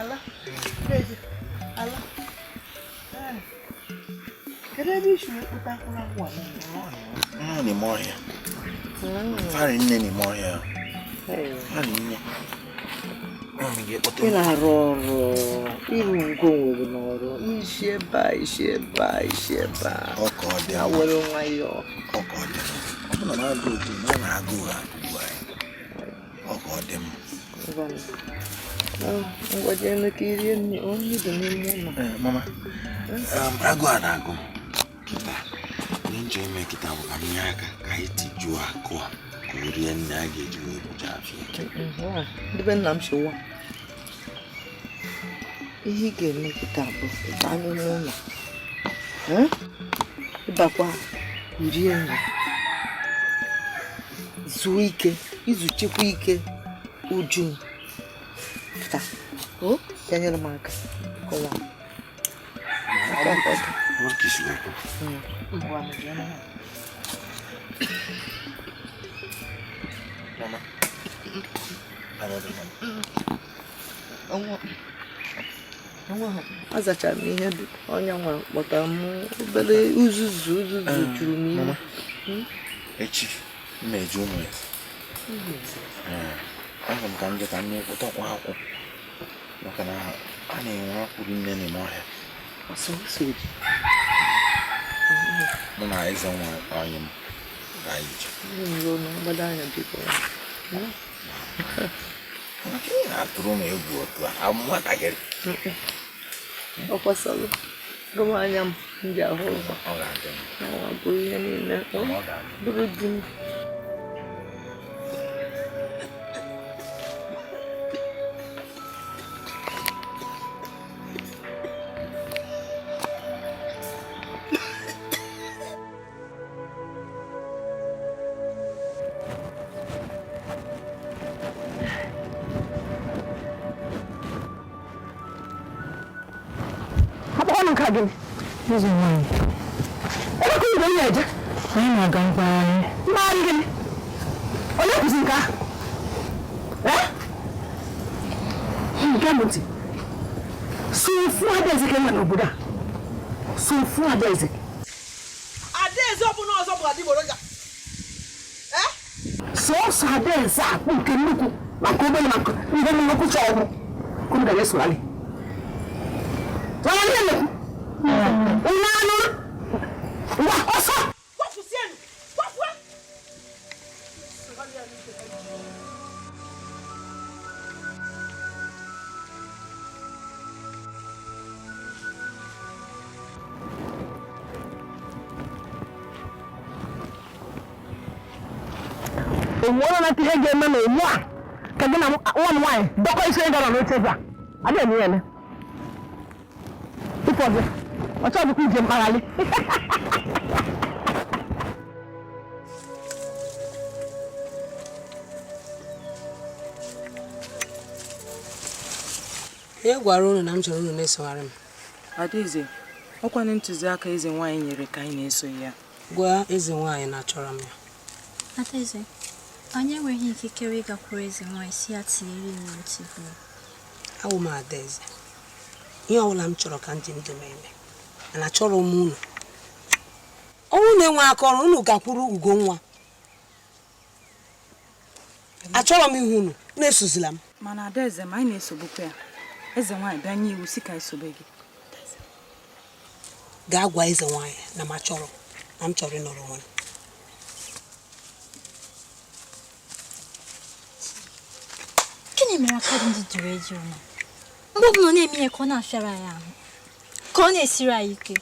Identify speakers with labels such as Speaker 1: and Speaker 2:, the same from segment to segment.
Speaker 1: Ala. Eji. Ala. Kedu ebe isi wee kpụta mkpụrụ akwụ a
Speaker 2: Nọ n'ime ọhịa. Farị nne n'ime ọhịa. Farị nne.
Speaker 1: Ị na-arụ ọrụ ịrụ ngo onwe gị n'ọrụ isi ebe a isi ebe a isi ebe a
Speaker 2: Ọka ọ dị
Speaker 1: ya were nwayọọ.
Speaker 2: Ọka ọ dị mma. Ọ bụ na m agụ otu na ọ na-agụ agụgbu anyị. Ọka ọ dị mma.
Speaker 1: Ngwa jee ka irie nri nri dị n'ime ụlọ.
Speaker 2: Mama, agụ a na-agụ m kịta. Ihe m chọrọ ime kịta bụ ka m nye aka ka anyị tijuo akụ a ka o rie nne a ga-eji wee buja afịa.
Speaker 1: Ndị be nna m si ụwa. Ihe ị ga-eme kịta bụ ịba n'ime ụlọ. Ịbakwa rie nri. Zuo ike, izuchekwa ike uju. Pụta. O, ya nyere m aka. Kọwa. Aka ka ọ dị.
Speaker 2: Ọ bụrụ ka isi wee kwu.
Speaker 1: Ngwa m bịa na.
Speaker 2: Mama.
Speaker 1: Azachara m ihe dị onye nwa kpọtara m obere uzuzu uzuzu juru m ime.
Speaker 2: Echi m eji ụmụ ya. Aga m ka m jee ka m kpụtakwa akwụ maka na a na-enwe akwụ rinne n'ime ọhịa. Mụ na eze nwa anyị m ga-eje. Ị na-atụrụ m egwu otu a nwatakịrị.
Speaker 1: Ọ kwasara gụm anya m ndị ahụ ụzọ.
Speaker 2: Ọ ga-adị m.
Speaker 1: Ọ bụ ihe niile bụrụ di m.
Speaker 3: Eze nwanyị.
Speaker 4: Ebe ka unu na-eje?
Speaker 3: Anyị na-aga mkpagharị.
Speaker 4: Mkpagharị gịnị? Onye kwụsị nke ahụ? Nke m ntị. So ofu Adaeze ka enwe n'obodo a. So ofu Adaeze.
Speaker 5: Adaeze ọbụla ọzọ bụ adịgboroja.
Speaker 4: Sọọsọ Adaeze a bụ nke nnukwu maka obere maka ndị nnukwu chọọ ọgwụ. Kunu ga na-esogharị. Onye ndị nnukwu. Unu anụ. Ngwa ọsọ.
Speaker 5: Gwafusienụ! Gwafue!
Speaker 4: Onwere na ihe ga-eme na ugbu a ka gị na nwa m nwaanyị dọkọ isi gara n'oche ebe a adịghị eme ya eme tupu ọ bịa ọ chọghịkwa ije mkpagharị.
Speaker 6: Ihe gwara unu na m chọrọ unu na-esogharị m.
Speaker 7: Adaeze, ọkwanụ ntụziaka eze nwaanyị nyere ka anyị na-eso ya.
Speaker 6: Gwa eze nwaanyị na achọrọ m ya.
Speaker 8: Adaeze, anyị enweghị ikikere ịgakwuru eze nwaanyị si ya tinyere iwu ntigbu.
Speaker 6: Awụ m Adaeze. Ihe ọbụla m chọrọ ka m ji ndụ m eme. Mana achọrọ m unu. Ọnwụ na-enwe aka ọrụ unu gakwuru Ugonwa. Achọrọ m ihu unu, na-esozila m.
Speaker 7: Mana Adaeze, ma anyị na-esogbukwa ya. Eze nwaanyị bịa nye iwu si ka esobe gị.
Speaker 6: Gaa gwa eze nwaanyị na m achọrọ na m chọrọ ịnọrọ onwe m.
Speaker 8: Gịnị mere aka dị ndị duru eji ụlọ? Mgbe ọbụla ọ na-eme ihe ka ọ na-afịara anyị ahụ, ka ọ na-esiri anyị ike.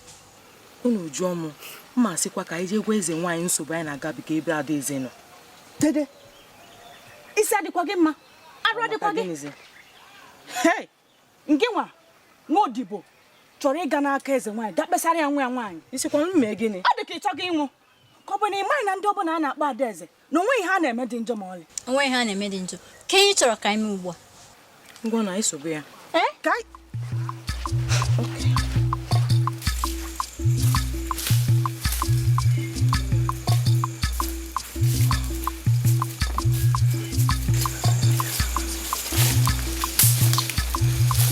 Speaker 7: Unu jụọ m, mma sịkwa ka anyị jee gwa eze nwaanyị nsogbu anyị na-agabiga ebe Adaeze nọ.
Speaker 5: Dede, isi adịkwa gị mma, arụ adịkwa gị. Hei, nke nwa nwa odibo chọrọ ịga n'aka eze nwaanyị gaa kpesara ya nwa ya nwaanyị.
Speaker 7: Isikwa m mee gịnị?
Speaker 5: Ọ dị ka ị chọghị ịnwụ. Ka ọ bụ na ị maghị na ndị ọbụla a na-akpọ Adaeze na onweghị ihe a na-eme dị njọ ma ọlị.
Speaker 8: Onweghị ihe a na-eme dị njọ. Ka ihe ị chọrọ ka anyị mee ugbu a?
Speaker 7: Ngwa na esobe ya.
Speaker 5: Ka anyị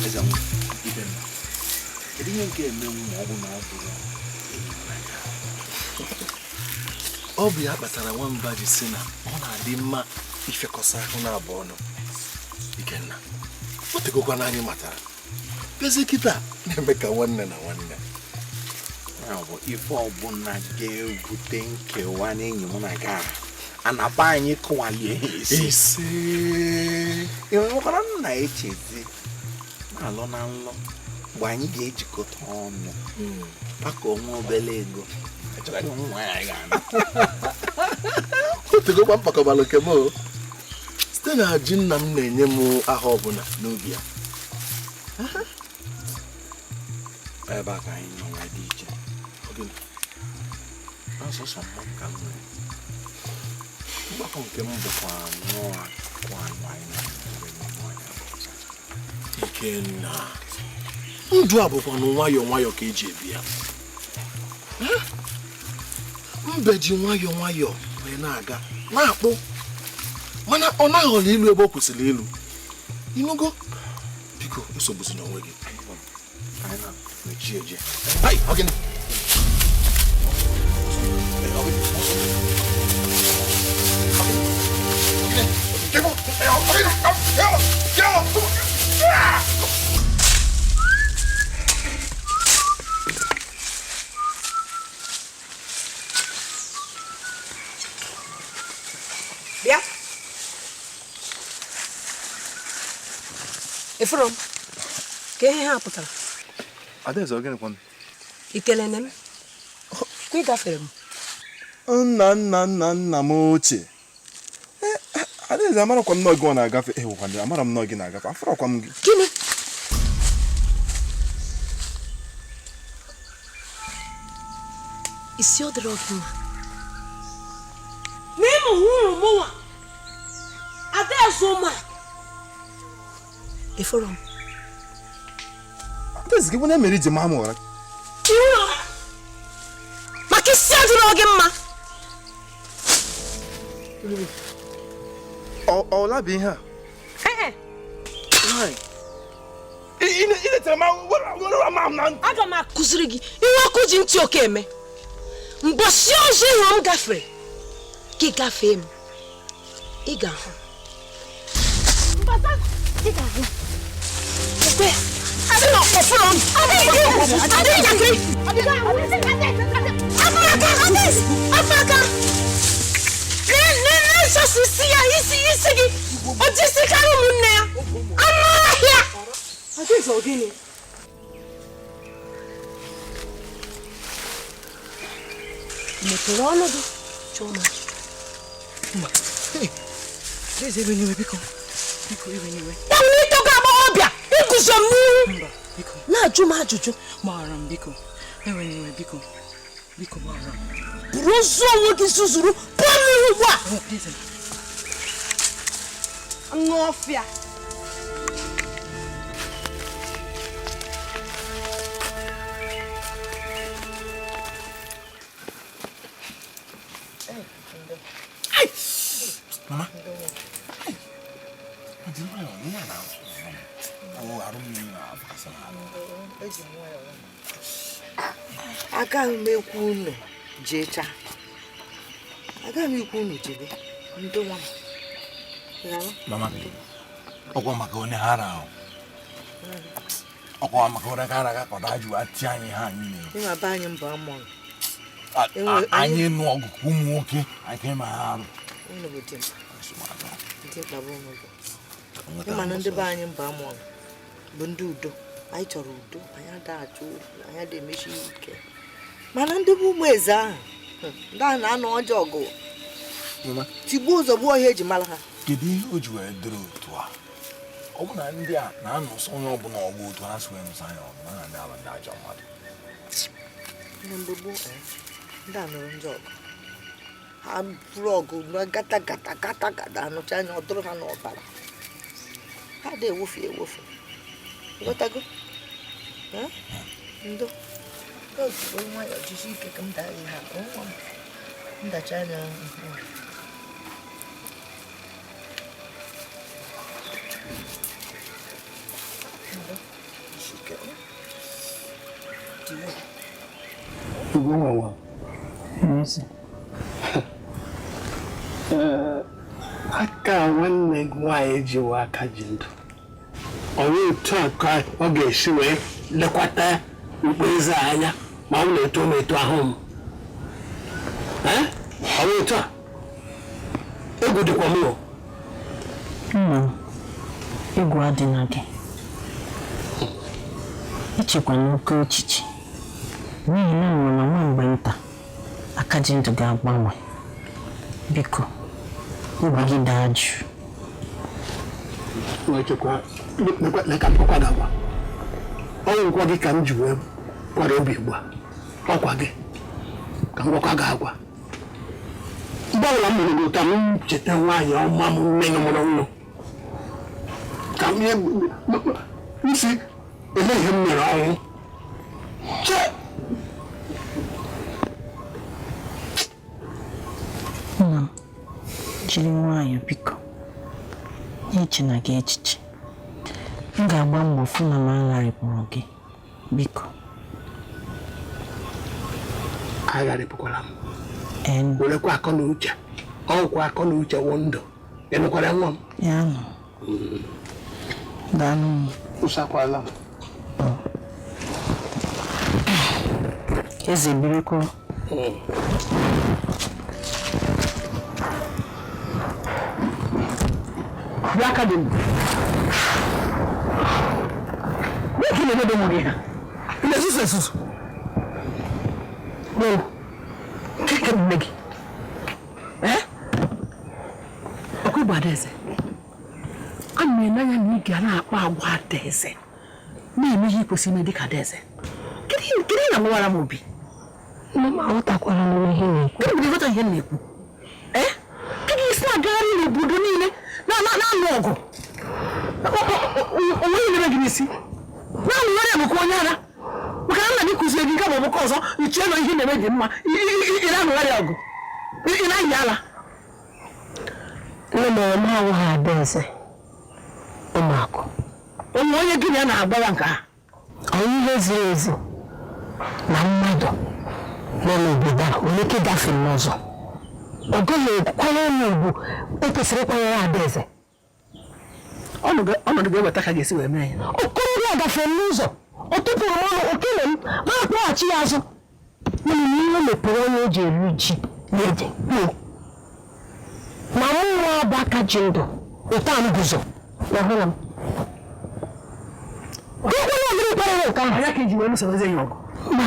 Speaker 2: Eze Ihe nke emenwu ma ọ bụ na ọ bụrụ
Speaker 9: ọ bụ ya kpatara nwamba ji si na ọ na-adị mma ifekọsa ahụ na abụọ ọnụ. Ikenna, o tegokwa na anyị matara bịazie kịta na-eme ka nwanne na nwanne.
Speaker 2: Ya bụ ife ọbụla ga-ebute nkewa n'enyi mụ na gị a anapa anyị kụwalie isi.
Speaker 9: Isi
Speaker 2: ịnwekwara m na-echezi na-alọ na nlọ mgbe anyị ga-ejikọta ọnụ kpakọ onwe obere ego.
Speaker 9: O tegokwa mkpakọbalụ nke m o site na ji nna m na-enye m aha ọbụla n'obi ya.
Speaker 2: Ebe a ka anyị nọ wee dị iche. Ọsọsọ mma ka m nwere mgbakọ nke m bụkwa nnọọ akụkụ anụ anyị na-eme n'ime ọnya.
Speaker 9: Ikenna, ndụ a bụkwa na nwayọọ nwayọọ ka eji ebi ya. Mbe ji nwayọọ nwayọọ wee na-aga na-akpụ, mana ọ na-aghọrọ ilu ebe ọ kwesịrị ilu. Ịnụgo? Biko esogbuzina onwe gị. Hai, ọ gịnị?
Speaker 6: Bịa. Efuru m ka ihe ha pụtara.
Speaker 10: Adaeze, ọ gịnị kwanụ?
Speaker 6: Ikelene m ka ị gafere m.
Speaker 10: Nna nna nna nna m ochie. Adaeze, amarakwa m na gị ọ na-agafe. Ewekwa ndị amara m na gị na-agafe. Afọrọkwa m gị.
Speaker 6: Gịnị? Isi ọ dịrọ gị mma. N'ịmụ hụrụ mụnwa Adaeze ụmụ a. Efuru m.
Speaker 10: Adaeze, gị onye mere iji maa m ụra?
Speaker 6: Maka isi adịrọ gị mma.
Speaker 10: Ọ bụ ihe a?
Speaker 6: Aga m akụziri gị ihe ọkụ ji ntị oke eme. Mbọsị ọzọ ịhụrụ m gafere, gị gafee m, ị ga-ahụ. Isi gị o jisikarị ụmụnne ya anụ ọhịa. Adaeze, ọ gịnị? Mepere ọnụ gị chọọ m ajụjụ.
Speaker 7: Adaeze, iwe n'iwe biko. Biko iwe n'iwe.
Speaker 6: Ya nwere itogo agbọghọbịa iguzo m n'ihu na-ajụ m ajụjụ.
Speaker 7: Gbaghara m biko. Ewe n'iwe biko. Biko gbaghara m.
Speaker 6: Buru ozu onwe gị zuzuru pụọ n'ihu ugbu a. Anụ ọfịa.
Speaker 2: Mama.
Speaker 1: Agaghị m ekwu unu jecha. Agaghị m ekwu unu jebe. Ndị nwa m.
Speaker 2: Mama, ọkwa maka onye ha ahụ. Ọkwa maka onye ha ara ka ọ dajụ ati anyị ha anyị na-ekwu.
Speaker 1: Ịma be anyị mbụ amụrụ.
Speaker 2: Anyị nụ ọgụ ụmụ nwoke anyị ka ịma ha arụ.
Speaker 1: Unu bụ dimkpa. Dimkpa bụ unu bụ. Ịma na ndị be anyị mbụ amụrụ bụ ndị udo. Anyị chọrọ udo, anyị ada achọ okwu, anyị ada emechi ike. Mana ndị bụ ụmụ eze ahụ, ndị ahụ na-anọ ọjọọ ọgụ. Tigbuo ụzọ gbuo ihe eji mara ha.
Speaker 2: Kedu ihe o ji wee dịrị otu a? Ọ bụ na ndị a na-anụsọ onye ọbụla ọgụ otu ha si wee nụsọ anyị ọgụ na ndị aba ndị ajọ mmadụ.
Speaker 1: Na mgbe gboo, ndị a nụrụ ndị ọgụ. Ha buru ọgụ gata gata gata gata anụcha anya ọ dụrụ ha n'ọbara. Ha dị ewofu ewofu. Ịghọtago? Ndo. Ozugbo nwayọọ jisi ike ka m daa ihe a. Nwa m ndacha anya. Ndo. Jisi ike.
Speaker 5: diwe.
Speaker 4: Ugo
Speaker 3: Eze.
Speaker 4: Ee, aka nwanne gị nwaanyị jiwa aka ji ndụ ọ bụ otu a ka ọ ga-esi wee lekwata okpueze a anya ma ọ na-eto m eto ahụ m. Ee, ọ bụ otu a, egwu dịkwa m o.
Speaker 3: Nna m, egwu adịna gị. Echekwana oke echiche n'ihi na m na nwa mgbe nta aka ji ndụ ga-agbanwe. Biko, obi gị daa jụụ.
Speaker 4: Echekwa ka m gwakwa gị agwa, ọ ngwa gị ka m ji wee kwara obi ugbu a, ọkwa gị ka m gwakwa gị agwa. Mgbe ọbụla m hụrụ gị ka m cheta nwaanyị ọma m nne gị mụrụ nnu, ka m si ele ihe m mere ọnwụ chee.
Speaker 3: Nna m, jiri nwayọọ biko, na-echena gị echiche. M ga-agba mbọ fụ na m agharịpụrụ gị, biko.
Speaker 4: Agharịpụkwala m. Werekwa akọ na uche, ọgwụkwa akọ na uche wụ ndụ. Ị nụkwara nwa m?
Speaker 3: Ya nọ. Daalụ m.
Speaker 4: Kwụsakwala m.
Speaker 3: Eze birikwa.
Speaker 4: Bịa aka dị m. Nwoke na-emebe onwe gị ha. Ị na-esusu esusu. Keke nne gị. Ee? Ọkwa ịbụ Adaeze. Ana m ene anya na ị ga na-akpa agwa Adaeze. Na-eme ihe ị kwesịrị ime dịka Adaeze. Kedu ihe na-agbawara m obi?
Speaker 6: Nne m, aghọtakwara m ihe na-ekwu.
Speaker 4: Gịnị bụ na ịghọta ihe m na-ekwu? Ee? Kedu isi na-agagharị n'obodo niile na-alụ ọgụ? Onweghị na-eme gị n'isi. Na-alụgharị ọgụ ka onye ara. Maka na nna gị kụziri gị nke ma ọ bụ nke ọzọ, ichie na ihe na-eme dị mma, ị na-alụgharị ọgụ. Ị na-ayị ala.
Speaker 6: Nne m, ọma awụghị Adaeze ụmụakụ.
Speaker 4: Onwe onye gị na ya na-agbawa nke a.
Speaker 6: Ọ ihe ziri ezi na mmadụ nọ n'obodo a nwere ike ịgafe n'ụzọ. Ọ gaghị ekwanyere m ugwu e kwesịrị ịkwanyere Adaeze.
Speaker 4: Ọnọdụ ga-eweta ka ga-esi wee mee ya.
Speaker 6: Okorobịa gafere n'ụzọ, ọ tụpụrụ m ọnụ okele m ma akpọghachi ya azụ. N'ihi na ihe mepere onye o ji eri ji na ede ma mụ nwa bụ aka ji ndụ ụta m guzo na hụrụ m. Kekwala ọdịrị kparịrị nke ahụ.
Speaker 4: Anya ka iji wee lụsozie ya ọgụ.
Speaker 6: Mba,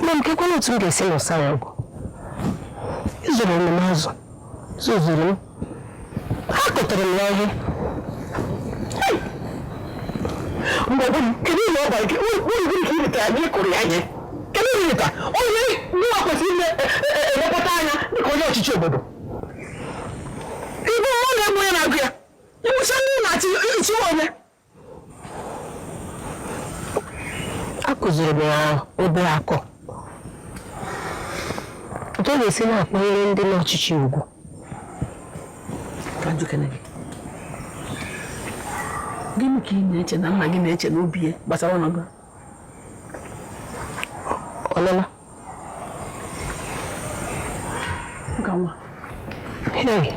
Speaker 6: nne m, kekwala otu m ga-esi lụsa ya ọgụ. Ezoro m azụ, zozuru m, ha kụtara m ya ihe.
Speaker 4: Mgbe ọ bụla kedu ihe ọ bara gị uru gịnị ka ị retara na ị kụrụ ya ihe? Kedu ihe ị onye nwa kwesịrị ime elekọta anya dịka onye ọchịchị obodo? Ibu mmụọ na-egbu onye na-agụ ya. Iwucha ndị na-achị ichi onye.
Speaker 6: Akụziri m ya obere akọ otu ọ ga-esi na-akwanyere ndị n'ọchịchị ugwu.
Speaker 4: Ka njikere gị. Gịnị ka ị na-eche na nna gị na-eche n'obi ya gbasara ọnọdụ a?
Speaker 6: Ọlụla.
Speaker 4: Nka nwa.
Speaker 6: Hey.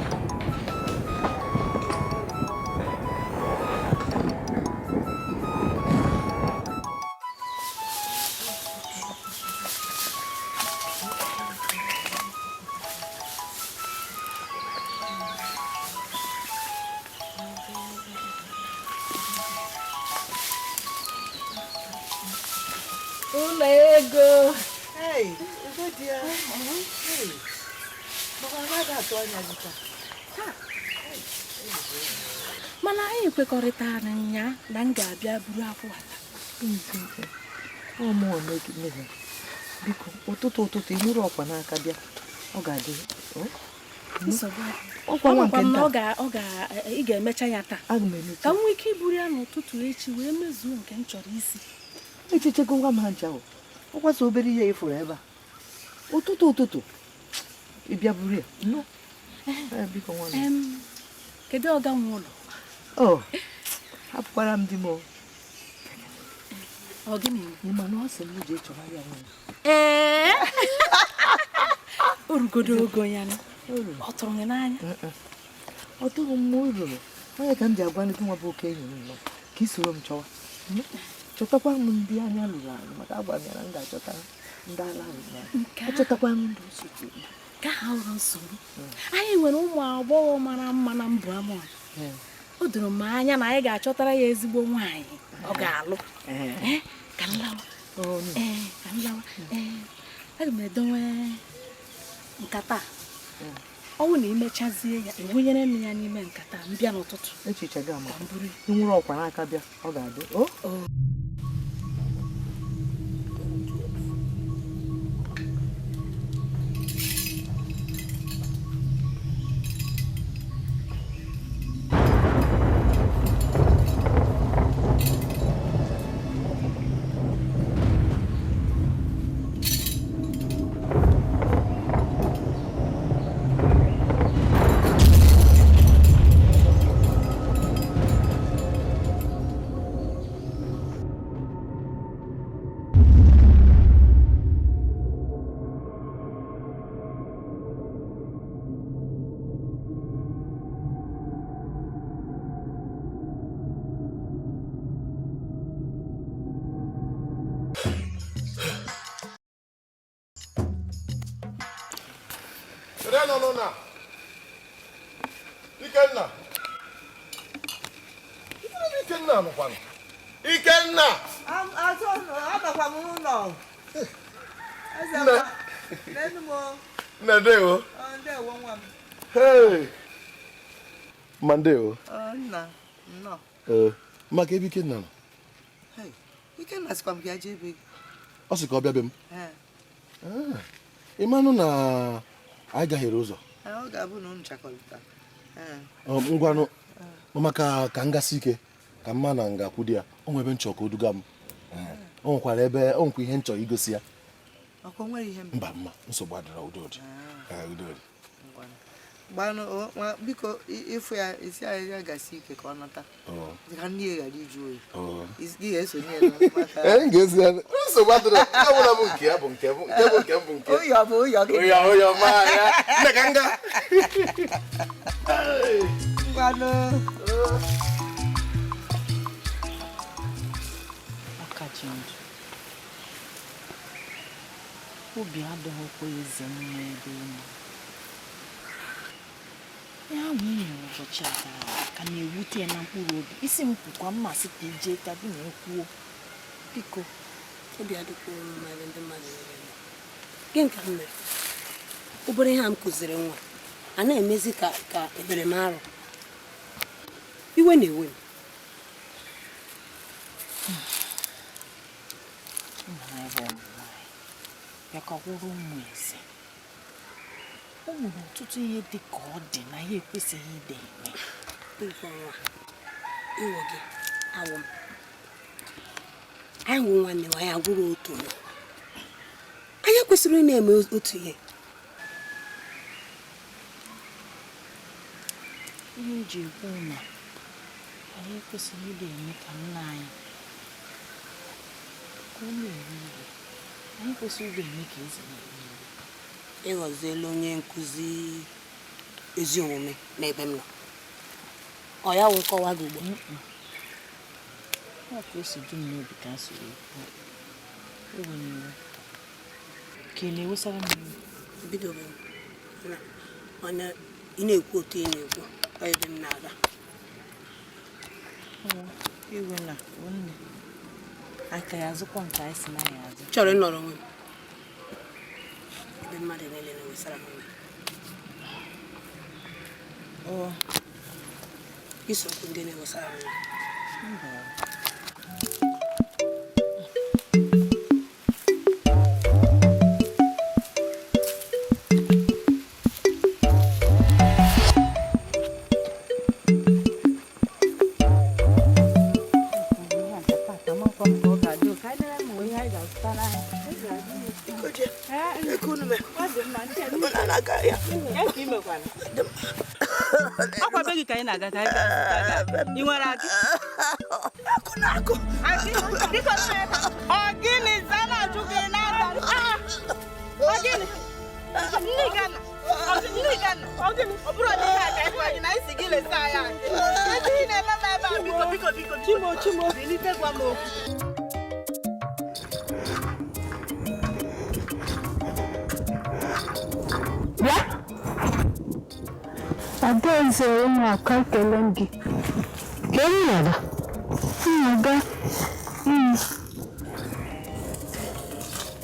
Speaker 5: Ụlọ ego.
Speaker 1: Hey, ego dị ya. Hey. Maka na a ga-atụ anya gị taa.
Speaker 5: Mana anyị kwekọrịtara nya na m ga-abịa buru akwụ ata.
Speaker 1: Ọ mụ onwe gị mere. Biko, ụtụtụ ụtụtụ ị nụrụ ọkwa n'aka bịa. Ọ ga-adị.
Speaker 5: Nsogbu adịghị.
Speaker 1: Ọkwa nwa nke
Speaker 5: Ọ
Speaker 1: nta.
Speaker 5: ị ga-emecha ya taa.
Speaker 1: Aga m emecha.
Speaker 5: Ka m nwee ike iburu ya n'ụtụtụ echi wee mezuo nke m chọrọ isi.
Speaker 1: Echichego ngwa m ha ncha o. Ọ kwasa obere ihe ị fụrụ ebe a. Ụtụtụ ụtụtụ ị bịa buru ya. Nnọọ. Biko nwanne.
Speaker 5: Kedu ọga nwe ụlọ?
Speaker 1: Oh, hapụkwara m di m o.
Speaker 5: Ọ gịnị?
Speaker 1: Ị ma na ọ sị m jee chọwa ya nwunye.
Speaker 5: Ee. O rugodo ogo ya nụ. Ọ tụrụ gị n'anya?
Speaker 1: Ọ tụghị m ruru. Onye ka m ji agwa ndị nwa bụ oke enyi m nọ ka ị soro m chọwa. Chọtakwa m ndị anya lụrụ alụ maka agwa m ya na m ga-achọta ndị ala lụrụ alụ. Achọtakwa m ndị osote.
Speaker 5: Ka ha hụrụ nsogbu. Anyị nwere ụmụ agbọghọ mara mma na mbụ Amọn. O doro m anya na anyị ga-achọtara ya ezigbo nwaanyị ọ ga-alụ. Ka m lawa. Ka m lawa. Aga m edowe nkata a. Ọ wụ na imechazie ya, ewunyere m ya n'ime nkata m bịa n'ụtụtụ.
Speaker 1: Echiche gị amaka. Ị nwere ọkwa n'aka bịa, ọ ga-adị. O?
Speaker 9: Ikenna! Ikenna nọkwanụ. Ikenna!
Speaker 1: Anọkwa m n'ụlọ.
Speaker 9: Nne ndewo.
Speaker 1: Ndewo nwa m.
Speaker 9: Hey! Ma ndewo.
Speaker 1: Nna, nnọọ.
Speaker 9: Maka ebe Ikenna nọ.
Speaker 1: Ikenna sịkwa m ka ya jee ebe gị.
Speaker 9: Ọ sị ka ọ bịa be m. Ị manụ na anyị gahiere ụzọ.
Speaker 1: Ọ ga-abụ na unu chakọrịta.
Speaker 9: Ngwanụ maka ka m gasị ike ka mma na nga kwụ di ya o nwere ebe nchọ ka o duga m. O nwekwara ebe o nwekwa ihe nchọ igosi ya. Mba mma nsogbu adịrọ udo dị. Udo dị.
Speaker 1: Gbanụ biko ịfụ ya isi anyị ya gasị ike ka ọ nata. Ka nne ya ghara iju oyi. Gị ga-esonye ya maka.
Speaker 9: Ee, m ga-esi ya. Nsogbu adịrọ. Nke ọbụla bụ nke ya bụ nke bụ nke bụ nke bụ nke.
Speaker 1: Ụyọ bụ ụyọ gị.
Speaker 9: Ụyọ ụyọ ma ya. Nne ka nga.
Speaker 1: Ngwanụ.
Speaker 3: Akaji ndụ. Obi adịghịkwa eze mma ebe ị nọ. Ihe ahụ ị mere ụbọchị a gara aga ka na-ewute ya na mkpụrụ obi. Isi m kwukwa mmasị ka ije ka gị na-ekwuo. Biko.
Speaker 11: Obi adịkwa mma ebe ndị mmadụ niile nọ. Gịnị ka m mere? Obere ihe a m kụziri nwa a na-emezi ka ebere m arụ. Iwe na-ewe m.
Speaker 3: Bịakọwụrụ ụmụ eze. O nwere ọtụtụ ihe dị ka ọ dị na ya ekwesịghị ide eme.
Speaker 11: Ịwọ gị awụ m. Anyị wụ nwanne m, anyị agwụrụ otu nọ. Anyị kwesịrị ị na-eme otu ihe.
Speaker 3: Ihe m ji ekwu na anyị ekwesịghị ide eme ka nna anyị ka ọ na-ewe iwe. Anyị kwesịrị ide eme ka eze na-ewe iwe.
Speaker 11: Ịghọziela onye nkụzi ezi omume n'ebe m nọ. Ọ ya wụ nkọwa gị ugbu a?
Speaker 3: Ọ ka o si dị m n'obi ka m si wee kwuo. Ewe n'iwe. Ka ị na-ewesara m iwe?
Speaker 11: Ebidobe m. Mana ị na-ekwu otu ị na-ekwu, ọ ebe m na-aga.
Speaker 3: Iwe na nne. Aka ya azụkwa nke anyị si na ya azụ.
Speaker 11: Chọrọ ịnọrọ onwe m. Ebe mmadụ niile na-ewesara m iwe. Isokwu ndị na-ewesara m iwe.
Speaker 7: Ọkwa be gị ka anyị na-aga ka anyị gaa. Ị nwere akị?
Speaker 1: Akụ na akụ.
Speaker 7: Akị? Biko ọ gịnị za na-ajụ gị na-aza? Ọ gịnị? Nne Gana. Nne Gana. Ọ gịnị? Ọ bụrụ na ihe a ka anyị gwa gị na anyị si gị lesa anyị akị. Kedu ihe na-eme m ebe a? Biko biko biko. Chimo chimo. Bilite gwa m okwu.
Speaker 6: Adaeze ụmụaka ekele m gị. Ka enyi na-aga? Na-aga.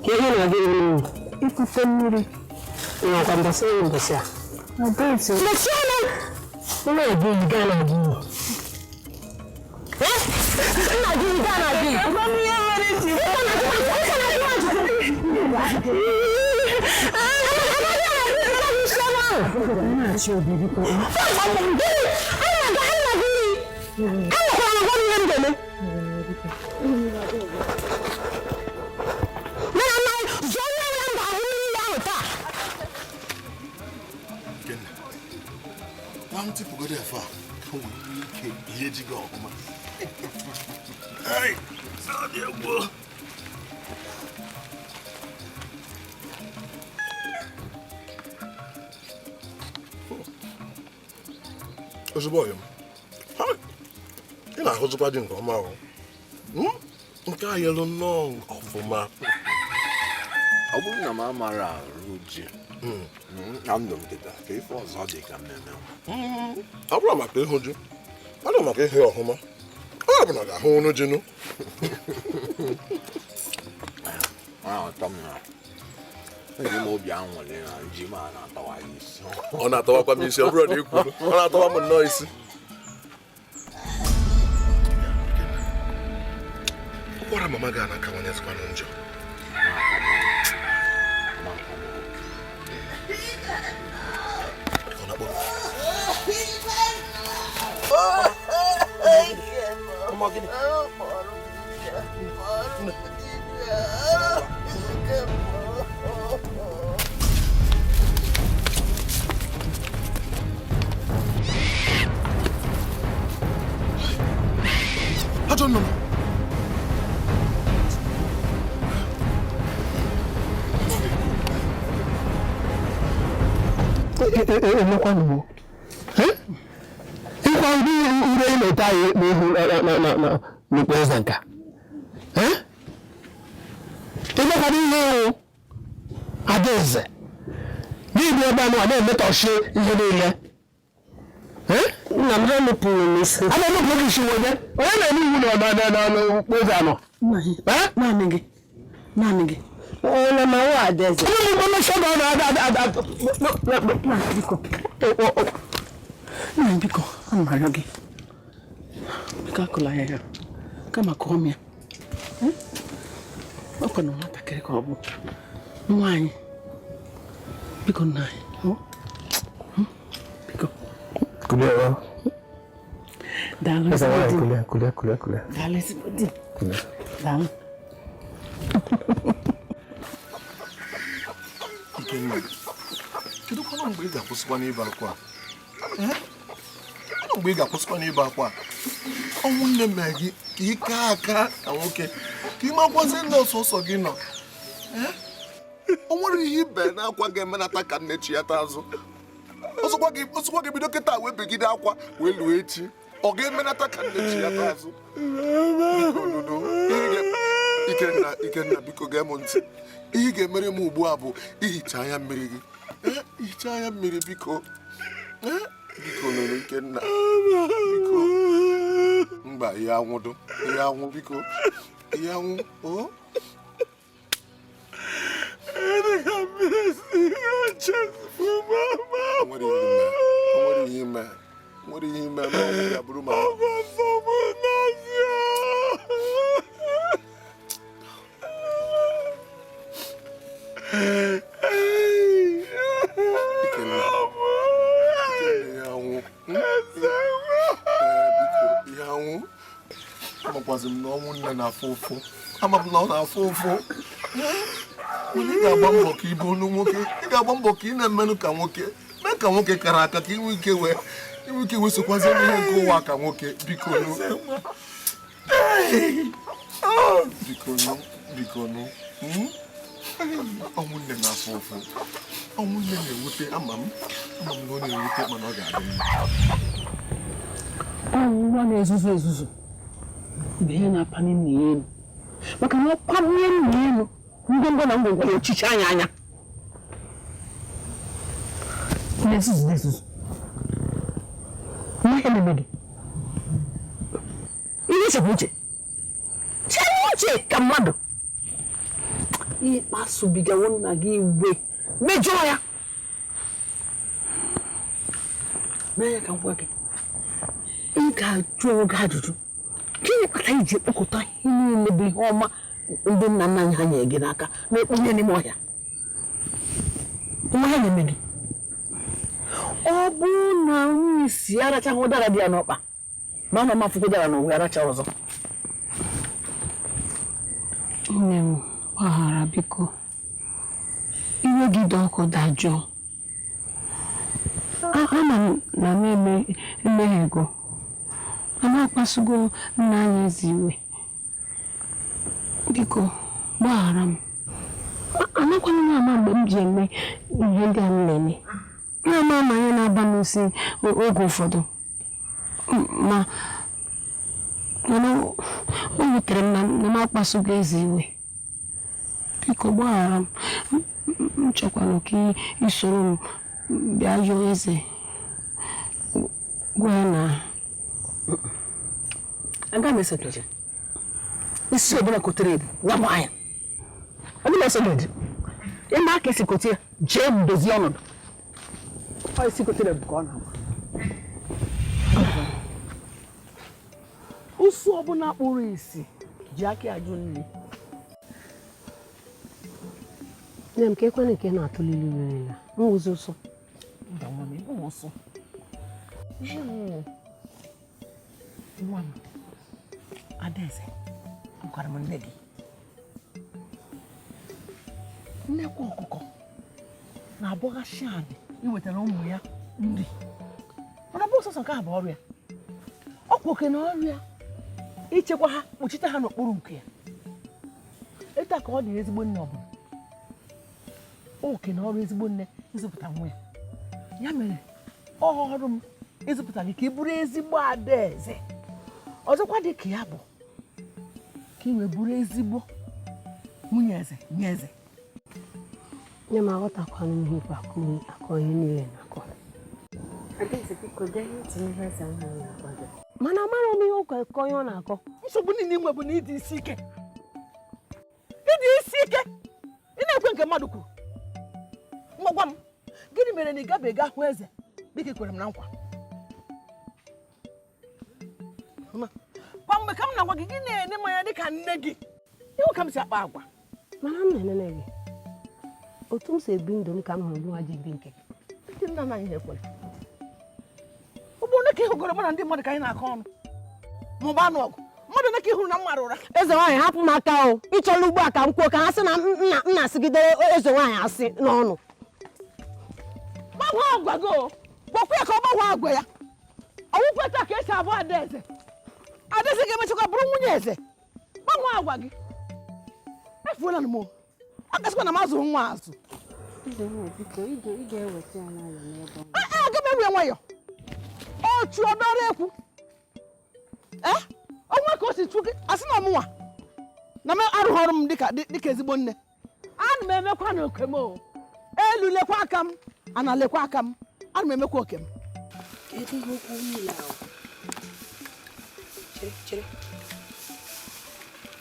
Speaker 3: Ka ihe na-aga n'ụlọ?
Speaker 6: Ikute mmiri.
Speaker 3: Nakwa mbọsị onye mbọsị a.
Speaker 6: Adaeze.
Speaker 3: Mechie ọnụ! Nna gị gaa na gị. Nna gị gaa na gị.
Speaker 9: Ozugbo ọyọ m, ị na-ahụzikwa ji nke ọma ahụ. Nke a yelu nnọọ ọfụma.
Speaker 2: Ọ bụrụ na m amara arụ ji na ndụ m kịta ka ife ọzọ dị ka m na-eme.
Speaker 9: Ọ bụrụ maka ịhụ ji, ọ bụ maka ịhụ ọhụma. Ọ bụ na ga-ahụ ọnụ ji nụ.
Speaker 2: Ọ m na eji m obi aṅụrị na ji m a na-atawa isi.
Speaker 9: Ọ na-atawakwa m isi, ọ bụrụ na ị kwuru, ọ na-atawa m nnọọ isi. Ụkwara mama gị na-akawanyezikwanụ njọ. Ọ na-akpọ ajọ nnụnụ.
Speaker 4: Ịkwa ụdị ure ị na-ete anyị n'ihu n'okpu eze nka. Ịgbakwara ihe ịwụ Adaeze n'ibi ebe anụ a na-emetọchi ihe niile.
Speaker 3: Nna m ha nupụrụ m isi.
Speaker 4: A na-enupụrụ gị isi onye? Onye na-eme iwu n'okpu eze anọ?
Speaker 3: Naanị gị. Naanị gị. Onye ma nwa Adaeze.
Speaker 7: Nna m biko, ana m arịọ gị. Biko akụla ya ya. Kama kụọ m ya. Ọ kwa na nwatakịrị ka ọ bụ. Nwa anyị. Biko nna anyị. Biko. Daalụ ezigbo di. Daalụ ezigbo di. Daalụ.
Speaker 9: Ikenna, kedu kwanụ mgbe ị ga-akwụsịkwa n'ịbe akwa? Kedu mgbe ị ga-akwụsịkwa n'ịbe akwa? Ọnwụ nne mee gị ka ị kaa aka ka nwoke, ka ị makwazi nne ọsọsọ gị nọ. O nwere ihe ibe n'akwa ga-emenata ka nne chi ya taa azụ. Ọsọkwa gị bido kịta wee begide akwa wee lụọ echi. Ọ ga-emenata ka nne chi ya taa azụ. Ikenna, Ikenna, biko gee m ntị. Ihe ị ga-emere m ugbu a bụ ihicha anya mmiri gị. Ihicha anya mmiri biko. Biko nụrụ Ikenna. Biko. Mba, ihe anwụdo. Ihe anwụ biko. Ihe anwụ. O. Nwere ihe ime. Nwere ihe ime ma ọ ya bụrụ ma. Amakwazi m na ọnwụ nne na-afụ ụfụ. Ama m na ọ na-afụ ụfụ. Ị ga-agba mbọ ka ị bụ olu nwoke. Ị ga-agba mbọ ka ị na-emenụ ka nwoke. Mee
Speaker 10: Ka nwoke kara aka ka inwe ike wee inwe ike wee sokwazie n'ihe nke ụwa ka nwoke biko nụ. Biko nụ, biko nụ. Ọnwụ nne na-afụ ụfụ. Ọnwụ nne na-ewute ama m na ọ na-ewute mana ọ ga-adị mma.
Speaker 6: Nwa na-ezuzu ezuzu bụ ihe na-apanye nna ya elu maka na ọ panye nna ya elu ngwongwo na ngwongwo ya ochichi anya anya na-ezuzu na-ezuzu ihe na-eme gị ihe ichekwa uche chere uche ka mmadụ ịkpasubigawo nna gị iwe mejọọ ya mee ya ka m gwa gị ị ga-ajụ onwe gị ajụjụ gịnị kpatara iji ekpokọta ihe niile bụ ihe ọma ndị nna nna anyị ha nyere gị n'aka na-ekpunye n'ime ọhịa nwa ya na-eme gị ọ bụrụ na nwunye si arachaghị ụdara dị ya n'ọkpa ma na mafụkwa ụdara n'ụwa aracha ọzọ.
Speaker 11: Nne m gbaghara biko, iwe gị dị ọkụ dajụọ. Ama m na m emeghego, mana akpasugo nna anyị eze iwe. Biko gbaghara m. Anakwana m ama mgbe m ji eme ihe ndị a m na-eme. Na-ama ama ihe na-aba m isi oge ụfọdụ, ma mana o wutere m na m akpasugo eze iwe. Biko gbaghara m. M chọkwana ka isoro m bịa yọọ eze, gwa ya na
Speaker 6: aga m eso gị. Isi ọbụla kotere ebu ya bụ anya ọ bụla eso gị ịma aka esi kote ya jee dozie ọnọdụ ọ isi kotere ebu ka ọ na-agba. Ụsụ ọbụla kpụrụ isi ji aka ajụ nri.
Speaker 11: Nne m ka ekwana nke na-atụlili niile nwụzi ụsụ.
Speaker 6: Nwa m Adaeze, agwara m nne gị nnekwa ọkụkọ na-abọghasị anị iwetara ụmụ ya nri, mana ọ bụ sọsọ nke a bụ ọrụ ya. Ọ kwa oke na ọrụ ya ichekwa ha, kpuchite ha n'okpuru nke ya. Etu a ka ọ dị ezigbo nne ọbụla. Oke na ọrụ ezigbo nne ịzụpụta nwa ya. Ya mere ọrụ m ịzụpụta gị ka ị bụrụ ezigbo Adaeze. Ọzọkwa dị ka ya bụ ka ị wee bụrụ ezigbo nwunye eze nye eze.
Speaker 11: Nne m aghọtakwana ihe ikwu akọ ihe niile na-akọ. Mana amara m ihe ụkọ akọ ihe ọ na-akọ.
Speaker 6: Nsogbu niile inwe bụ na ịdị isi ike. Ịdị isi ike ị na-ekwe nke mmadụ kwuru. Ngwa gwa m, gịnị mere na ị gabeghị ahụ eze dịka ị kwere m na nkwa? Kwa mgbe ka m na-agwa gị, gị na-ene m anya dịka nne gị. Ịhụ ka m si akpa agwa.
Speaker 11: Mana m na-enene gị otu m si ebi ndụ m ka m hụrụ nwa ji ebi nke gị.
Speaker 6: Ndị nna nna anyị ekwere. Ụgbọ ole ka ị hụgoro mụ na ndị mmadụ ka anyị na-akọ ọnụ ma ọ bụ anụ ọgụ? Mmadụ ole ka ị hụrụ na m mara ụra?
Speaker 11: Eze nwaanyị hapụ m aka o. Ịchọla ugbu a ka m kwuo ka ha sị na m na-asịgidere eze nwaanyị asị n'ọnụ.
Speaker 6: Gbanwee agwa gị o. Gwakwa ya ka ọ gbanwee agwa ya. Ọwụkwa taa ka esi abụ Adaeze. Adaeze ga-emechakwa bụrụ nwunye eze. Gbanwee agwa gị. Efuola m o. A gasịkwa na m azụrụ nwa azụ. Aga m ewe nwayọ. O chuo dọrọ ekwu. Onwe ka o si chu gị asị na ọmụnwa na m arụghị ọrụ m dịka ezigbo nne. Ana m emekwa na oke m o. Elu lekwa aka m, ana lekwa aka m. Ana m emekwa oke m.
Speaker 11: Kedu ihe okwu niile ahụ?
Speaker 12: Chere, chere.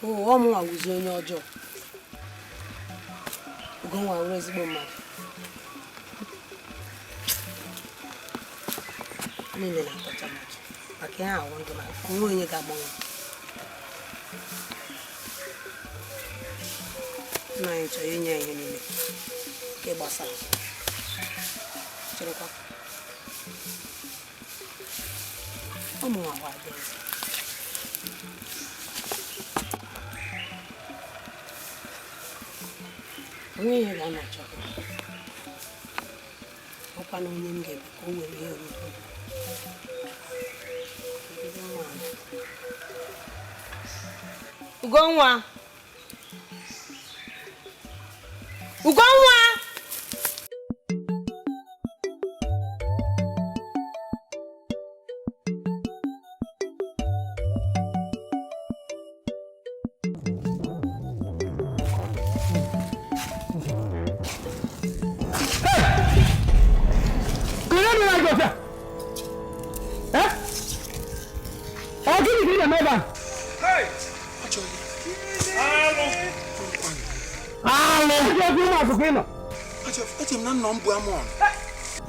Speaker 12: Oo, ọ mụnwa wụzi onye ọjọọ. Ugonwa wụrụ ezigbo mmadụ. Niile na-atọcha m ụtọ maka ihe ahụ ndụ na onwe onye ga-agbanwe. Nna anyị chọrọ inye ya ihe niile nke gbasara. Cherekwa. Ọ mụnwa bụ Adaeze. Onwe ihe ga-anọchọ. Ọkwa
Speaker 11: Amarọkwana onye m ga-eme ka o were ihe ruru m. Kedu nwa a? Ugonwa! Ugonwa!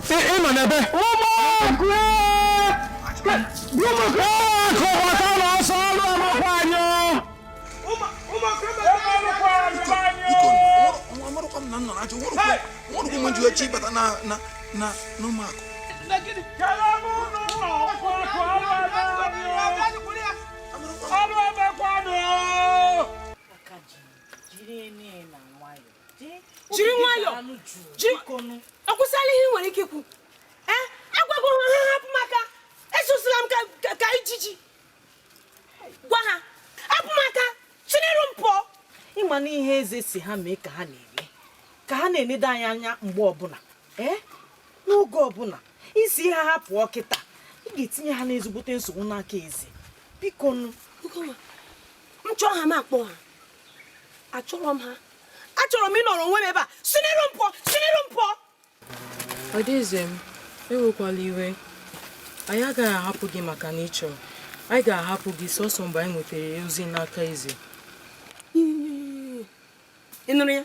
Speaker 4: Ị nọ n'ebe ụmụakụ ụmụakụ ọsọ ọrụ amakwa anyị.
Speaker 2: Amarụkwa m na nọ na-achọ nwerụkwa m ji echi ịbata na na na n'ụmụakụ.
Speaker 7: Jiri nwayọọ, jiri ọ kwụsịala ihe ị nwere ike ikwu. Ee, agwago ha ha hapụ m aka. Esusila m ka ijiji. Gwa ha hapụ m aka, chineru m pụọ.
Speaker 6: Ịma na ihe eze si ha mee ka ha na-eme, ka ha na-enedo anyị anya mgbe ọbụla, ee, n'oge ọbụla isi ha ha pụọ kịta, ị ga-etinye ha n'ezigbote nsogbu n'aka eze. Biko nụ.
Speaker 11: M chọọ ha, m akpọ ha. Achọrọ m ha,
Speaker 7: achọrọ m ịnọrọ onwe m ebe a. Sineru m pụọ, sineru m pụọ.
Speaker 13: Adaeze m, ewekwala iwe. Anyị agaghị ahapụ gị maka na ị chọrọ. Anyị ga-ahapụ gị sọsọ mgbe anyị nwetara ozi n'aka eze.
Speaker 7: Ị nụrụ ya?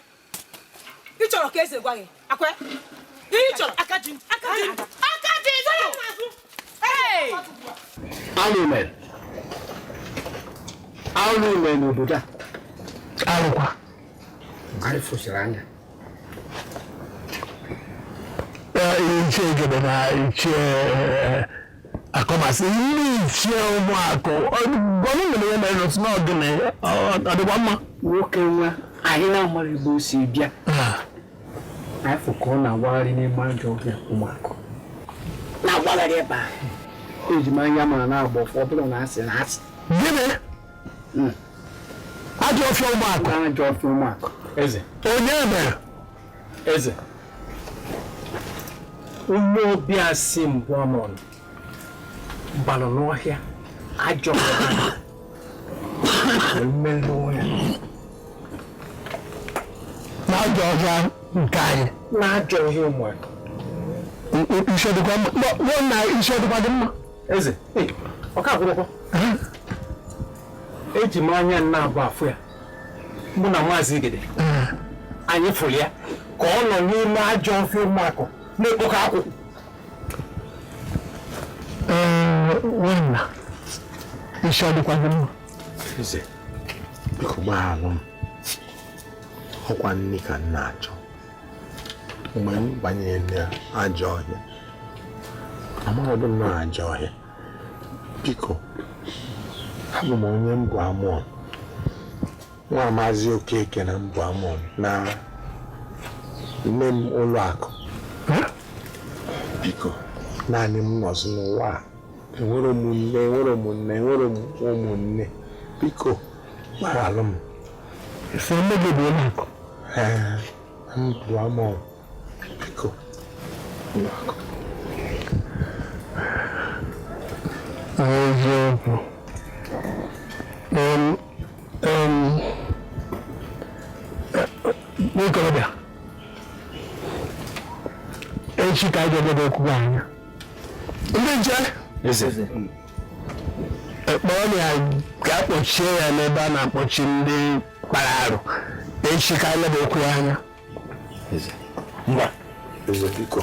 Speaker 7: Ị chọrọ ka eze gwa gị akwa ihe ị chọrọ? Aka ji, aka ji, aka ji. Ee!
Speaker 4: Alụ mere. Alụ mere n'obodo a. Alụkwa.
Speaker 14: Anyị fụsịrị anya.
Speaker 4: Ichie Egede na ichie Akọmasị, ndị ichie ụmụakụ ọnụ mere ya mere n'otu n'ọgịnị ọ dịkwa mma.
Speaker 14: Nwoke nwa anyị na-amara ebe o si bịa. Anyị fụ ka ọ na-agbagharị n'ime ajọ ọhịa ụmụakụ. Na-agbagharị ebe a. Eji m anya mara na-agba ọfọ ọ bụrụ na asị na asị.
Speaker 4: Gịnị? Ajọ ọfịa ụmụakụ.
Speaker 14: Ajọ ọfịa ụmụakụ.
Speaker 9: Eze.
Speaker 4: Onye mere?
Speaker 9: Eze. Ụmụ obi asị mbụ amọn gbalụ n'ọhịa ajọ ọhịa wee merụọ ya.
Speaker 4: N'ajọ ọhịa nke anyị.
Speaker 9: N'ajọ ọhịa ụmụaka.
Speaker 4: Isi ọdịkwa mma. Na isi ọdịkwa dị mma.
Speaker 9: Eze, ọ ka akwụkwọ. Eji m anya nna abụọ afụ ya. Mụ na Maazị Igede. Anyị fụrụ ya ka ọ nọ n'ime ajọ ọhịa ụmụakụ na-ekpokọ akwụ.
Speaker 4: Nwanna, isi ọdịkwa gị mma.
Speaker 2: Eze, biko gbaghalụ m. Ọkwa nni ka m na-achọ. Mgbe m banyere n'ajọ ọhịa, amarọdụ m na ajọ ọhịa. Biko, abụ m onye mbụ amụọ. Nwa Maazị Okeke na mbụ amụọ na nne m ụlọ akụ. Biko, naanị m nọzi n'ụwa a. Enwere ụmụnne, enwere ụmụnne, enwere ụmụnne. Biko, gbaghalụ m.
Speaker 4: Sị nne gị bụ ụlọ akụ.
Speaker 2: Ee, mbụ amụọ. Biko, ụlọ akụ.
Speaker 4: Eziokwu. Nwokorobịa, echi ka anyị ga-edebe okwu anya. Ndị nche, kpọrọ ya ka akpọchie ya n'ebe a na-akpọchi ndị kpara arụ. Echi ka anyị leba okwu ya anya.
Speaker 2: Eze, ngwa, eze biko.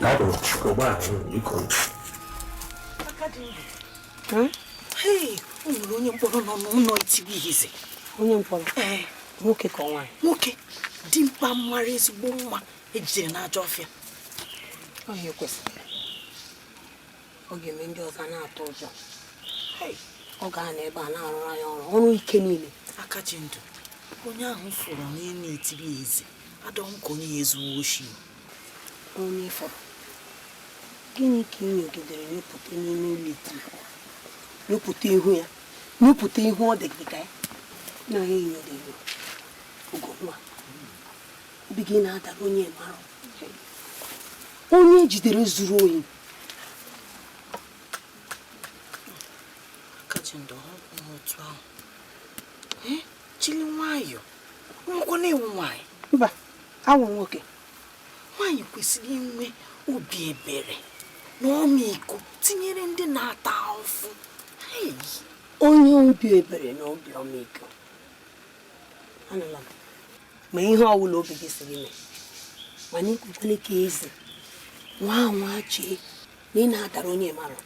Speaker 2: Biko, gbaghalụ m, biko.
Speaker 6: Hei, o nwere onye mkpọrọ nọ n'ụlọ itiwe ihize.
Speaker 11: Onye mkpọrọ? Nwoke ka nwaanyị?
Speaker 6: Nwoke, dimkpa mara ezigbo mma ejidere n'ajọ ọfịa.
Speaker 11: Ọ kwesịrị. Ọ ga-eme ndị ọzọ na-atụ ụjọ. Ọ ga-anọ ebe a na-arụrụ anyị ọrụ, ọrụ ike niile.
Speaker 6: Aka ji ndụ, onye ahụ fụrụ n'elu etiri eze, adọghị m ka onye ya ezuo oshi.
Speaker 11: Onye fọrọ. Gịnị ka ị nyogidere nyopụta n'ime litri nyopụta ihu ya nyopụta ihu ọ dị gị ka ya na ya enyodere Ugonwa obi gị na-adara onye mara onye ejidere zuru ohi.
Speaker 1: Akajindụ otu ahụ chili nwayọọ nwekwa na-ewu nwaanyị.
Speaker 11: Mba, awụ nwoke.
Speaker 1: Nwaanyị kwesịrị inwe obi ebere na ọmịiko tinyere ndị na-ata ahụhụ.
Speaker 11: Onye obi ebere na obi ọmịiko anụla m ma ihe ọwụla obi gị siri mee, mana ikwukwele ka eze nwa nwa chee na ị na-adara onye mara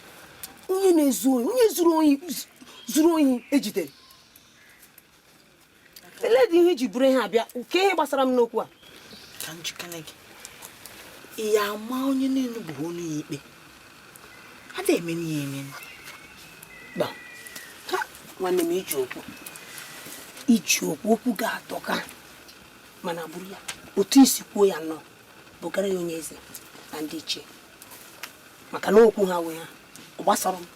Speaker 11: onye na-ezu ohi, onye zuru ohi ejidere. Elee ihe iji buru ihe abịa nke ihe gbasara m n'okwu a?
Speaker 1: Ka njikere gị ị ya ama onye na-enubụghị ọnụ ya ikpe ada emeni ya emeni.
Speaker 11: Gba nwanne m, iji okwu okwu ga-atọka, mana buru ya otu isi kwuo ya nọ bụgara ya onye eze na ndị ichie, maka na okwu ha wee ha ọ gbasara m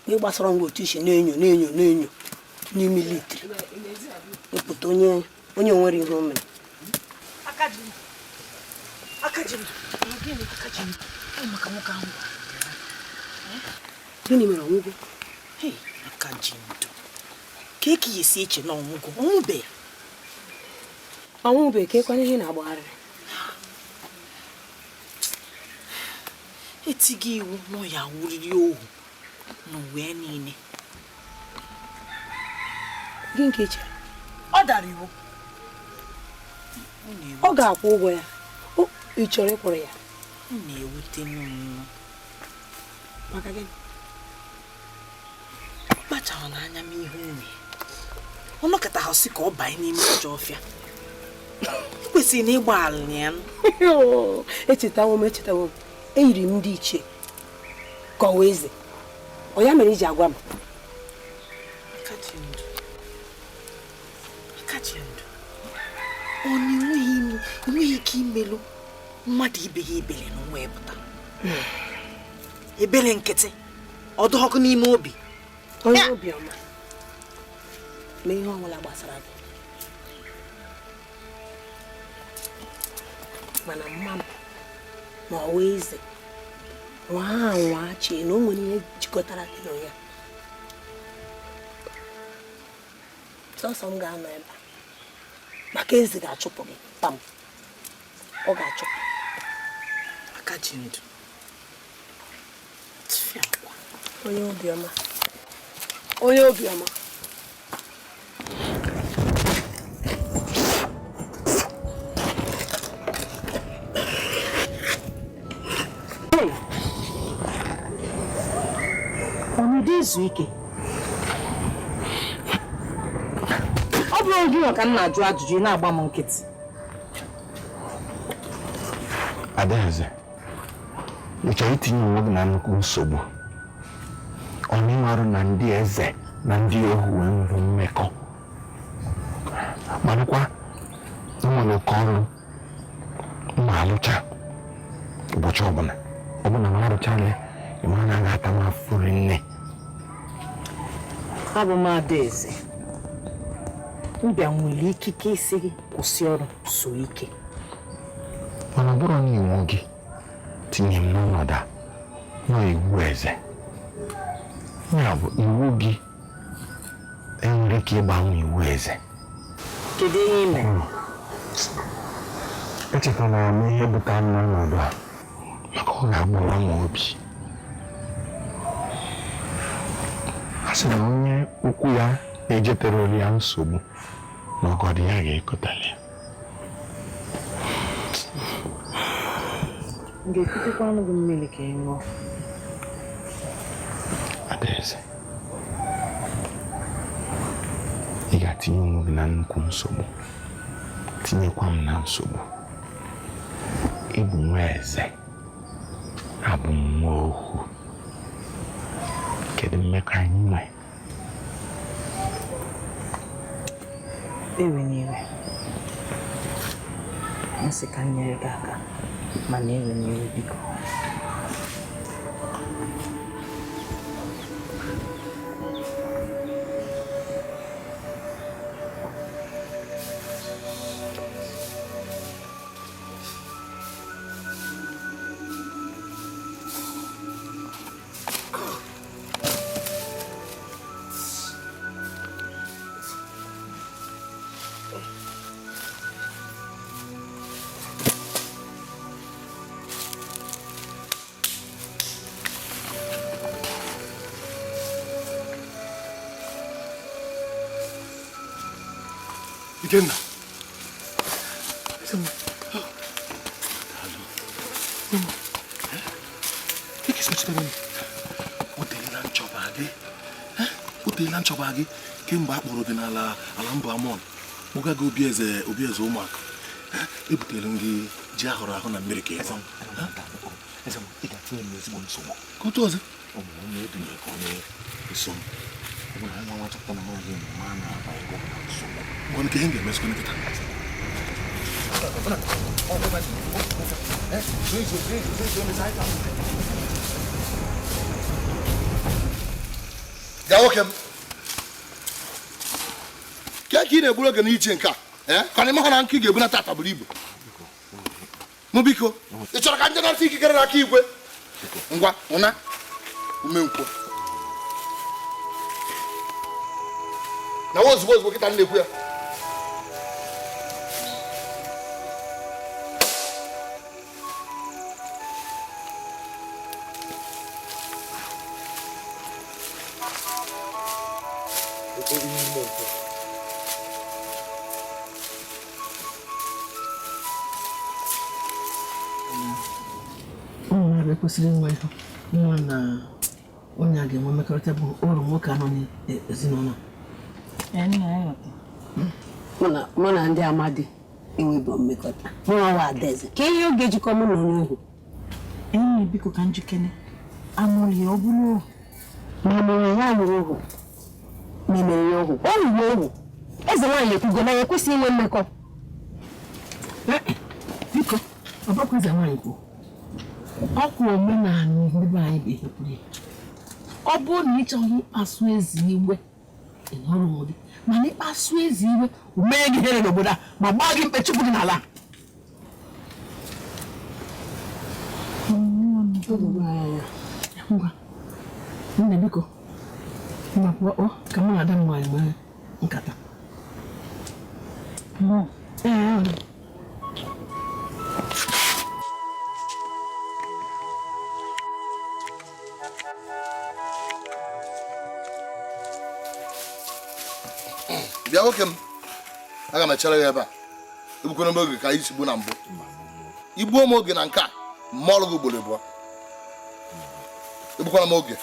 Speaker 11: ihe gbasara m otu isi na-enyo na-enyo na-enyo n'ime litri ịpụta onye nwere ihe o mere. Gịnị mere ọnwụgo?
Speaker 1: Akajindụ, ka eke ya esi eche na ọnwụgo ọnwụbe
Speaker 11: ọnwụbe ka ekwana ihe na-agbagharịrị.
Speaker 1: Etighị iwu na ya wuriri ohu n'ụwa niile.
Speaker 11: Gị nke chere
Speaker 1: ọ dara iwu,
Speaker 11: ọ ga-akwụ ụgwọ ya. Ị chọrọ ịkwụrụ ya?
Speaker 1: Ọ na-ewute m
Speaker 11: maka gịnị?
Speaker 1: Ọ kpachara n'anya m ihe ume ọ nọkọta ha sị ka ọ banye n'ime ajọ ọfịa. Ekwesịrị na ịgba ala ya.
Speaker 11: Echetawo m eyiri m ndị ichie ka ọ wee eze. Ọ ya mere iji agwa m?
Speaker 1: Akajindụ, ọ na-enweghị ike imelụ mmadụ ibe ya ebele n'ụwa ịpụta ebele nkịtị ọ dị ọkụ n'ime obi.
Speaker 11: Onye obiọma ma ihe ọbụla gbasara gị, mana mma m ma ọ wee eze nwa nwa chee na o nwere ihe jikọtara gị na ya. Sọsọ m ga-anọ ebe a maka eze ga-achụpụ gị pam, ọ ga-achụpụ.
Speaker 1: Akajindụ,
Speaker 11: onye obiọma, onye obiọma.
Speaker 3: Ọ na-ede izu ike? Ọ bụrụ gị ka m na-ajụ ajụjụ ị na-agba m nkịtị.
Speaker 2: Adaeze, ị chọrọ itinye onwe gị na nnukwu nsogbu. Ọ na-ịmarụ na ndị eze na ndị ohu nwere mmekọ, manụkwa nwere oke ọrụ mma alụcha ụbọchị ọbụla ọbụla ma arụchala ya, ị mara na a ga-ata m afụfụ rinne.
Speaker 3: Abụ m Adaeze, mbịa nwere ikike isi gị kwụsị ọrụ so ike.
Speaker 2: Mana ọ bụrụ na iwu gị tinye m n'ọnọdụ a nọ iwu eze, ya bụ iwu gị enwere ike ịgbanwe iwu eze.
Speaker 3: Kedu ihe ị mere?
Speaker 2: Echetara m ihe butere m n'ọnọdụ a maka ọ ga-agbawa m obi. A sị na onye ukwu ya na-ejetere ya nsogbu na ọgọdọ ya ga-ekotali ya.
Speaker 3: M ga-ekutekwanụ gị mmiri ka ị ṅụọ?
Speaker 2: Adaeze, ị ga-atinye onwe gị na nnukwu nsogbu, tinyekwa m na nsogbu. Ị bụ nwa eze, abụ m nwa ohu. Kedu mmekọ anyị nwe?
Speaker 3: Ewe n'iwe, nsị ka m nyere gị aka. Mana ewe n'iwe biko.
Speaker 9: Ikenna. O teela nchọba gị kemgbe a kpọrọ gị n'ala ala mba Amọn kpọga gị obi eze ụmụaka. Ebutere m gị ji ahụrụ ahụ na mmiri ka ịfọ. Ka otu ọzọ ngwa nke ihe m ga-emezikwa nkịta.
Speaker 15: Bịa nwoke m, ka ị na-egburu oge n'iche nke a ka na ịmahụ na nkụ ị ga-ebu na tata buru ibu. Mụ biko, ị chọrọ ka ndị nata ikikere n'aka igwe? Ngwa ụna ume nkwụ na ozugbo ozugbo kịta na-ekwu ya.
Speaker 6: Ụmụ kwesịrị inwe nwa na onye a ga-enwe mmekọrịta bụ uru nwoke anọ n'ezinụlọ.
Speaker 11: Mụ na ndị amadi enwebụ mmekọta. Mụ nwa Adaeze ka ihe oge jikọ mụ na onye ohu.
Speaker 6: Enyi biko ka njikere amụrụ ya ọ bụrụ ohu.
Speaker 11: Ma mụrụ ya mụrụ ohu ma emere ya ohu. O ruru ohu. Eze nwaanyị ekwugo na ya ekwesịghị inwe mmekọ.
Speaker 6: Biko, ọ bụkwa eze nwaanyị kwuo. Ọkwa omenala ndị be anyị bụ ihe kwuru ya. Ọ bụrụ na ị chọghị ịkpasu ezi iwe, ị nọrọ onwe gị. Mana ịkpasu ezi iwe, o mee gị ihere n'obodo a ma gbaa gị mkpe chụpụ gị n'ala. Ngwa, nne biko, ngwa pụọ ka mụ na ada m nwaanyị nwee nkata. Ee,
Speaker 15: bịa nwoke m, aga m echere gị ebe a. Ebukwere m oge ka anyị si gbu na mbụ. Igbuo m oge na nke a, mma ọrụ gị ugboro abụọ. Ebukwara m oge.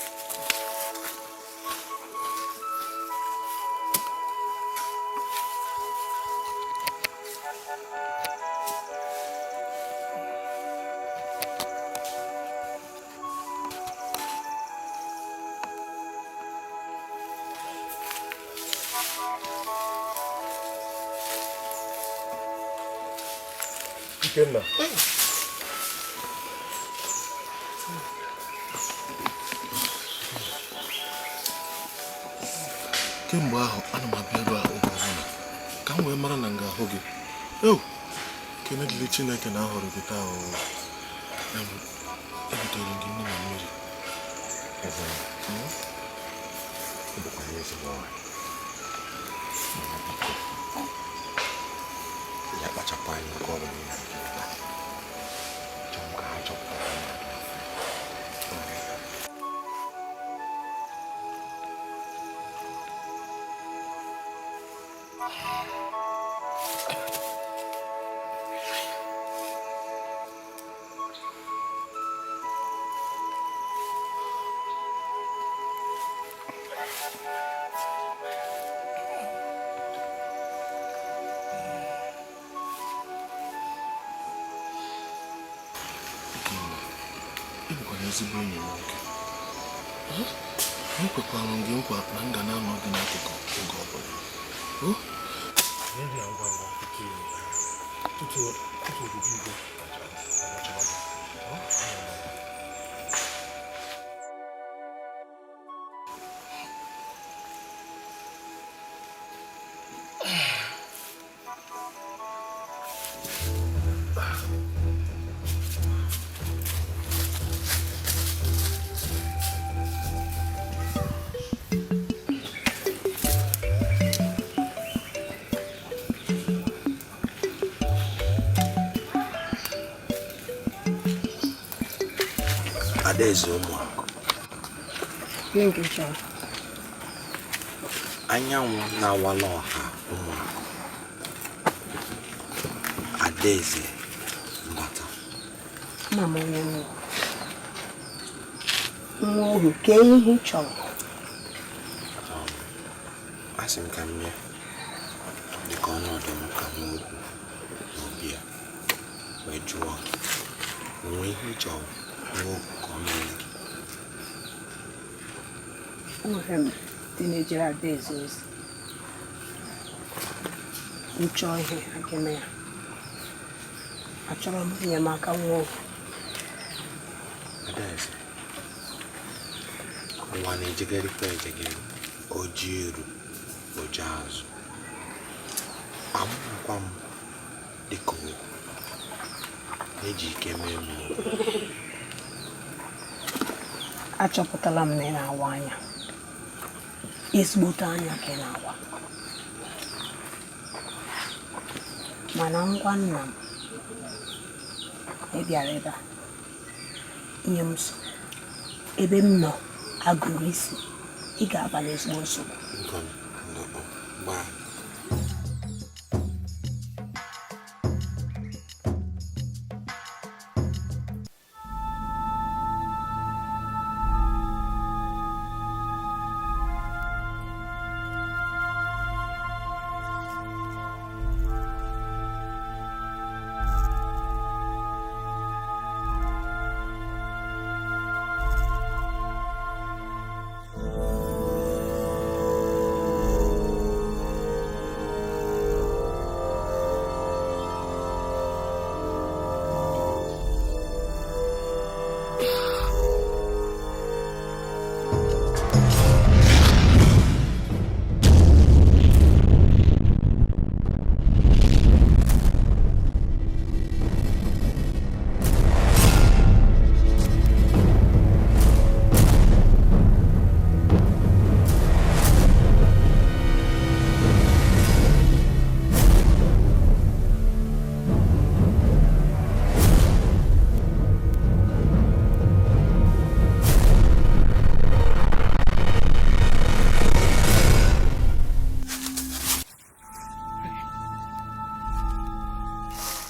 Speaker 9: Ikenna. Kemgbe ahụ ana m abịa ebe a oge ọbụla ka m wee mara na m ga-ahụ gị. Eo, kene dịrị Chineke na ahụrụ gị taa. Ebutere m gị nne na mmiri.
Speaker 2: Ya kpachapụ anya nke ọ bụla ị na-aga ebe a. Chọọ m ka ha chọpụtara na
Speaker 9: ezigbo enyi m nwoke. Ekwekwara m gị nkwa na m ga na-anọ gị n'akụkụ oge ọbụla. Tutu obodo igwe.
Speaker 2: Adaeze Ụmụakụ.
Speaker 12: Gịnị ka ị chọrọ?
Speaker 2: Anyanwụ na-awala ọha Ụmụakụ. Adaeze mbata.
Speaker 12: Ama m onye nwe. Nwa ohu, kee ihe ị chọrọ?
Speaker 2: Asị m ka m bịa dịka ọnọdụ m ka nwa ohu n'obi ya wee jụọ gị o nwee ihe ị chọrọ nwa ohu ka ọ mere gị.
Speaker 12: Enwere m ndị na-ejere Adaeze ozi. M chọọ ihe a ga-eme ya. Achọrọ m enyemaka nwa ohu.
Speaker 2: Adaeze, ụwa na-ejegharịkwa ejegharị, oji iru oji azụ. Amụkwa m dịka ohu, eji ike mee m ohu.
Speaker 12: Achọpụtala m na ị na-awa anya. Ezigbote anya ka ị na-awa. Mana ngwa nna m, ị bịara ebe a inye m nsogbu. Ebe m nọ agụrụ isi, ị ga-aba n'ezigbo nsogbu.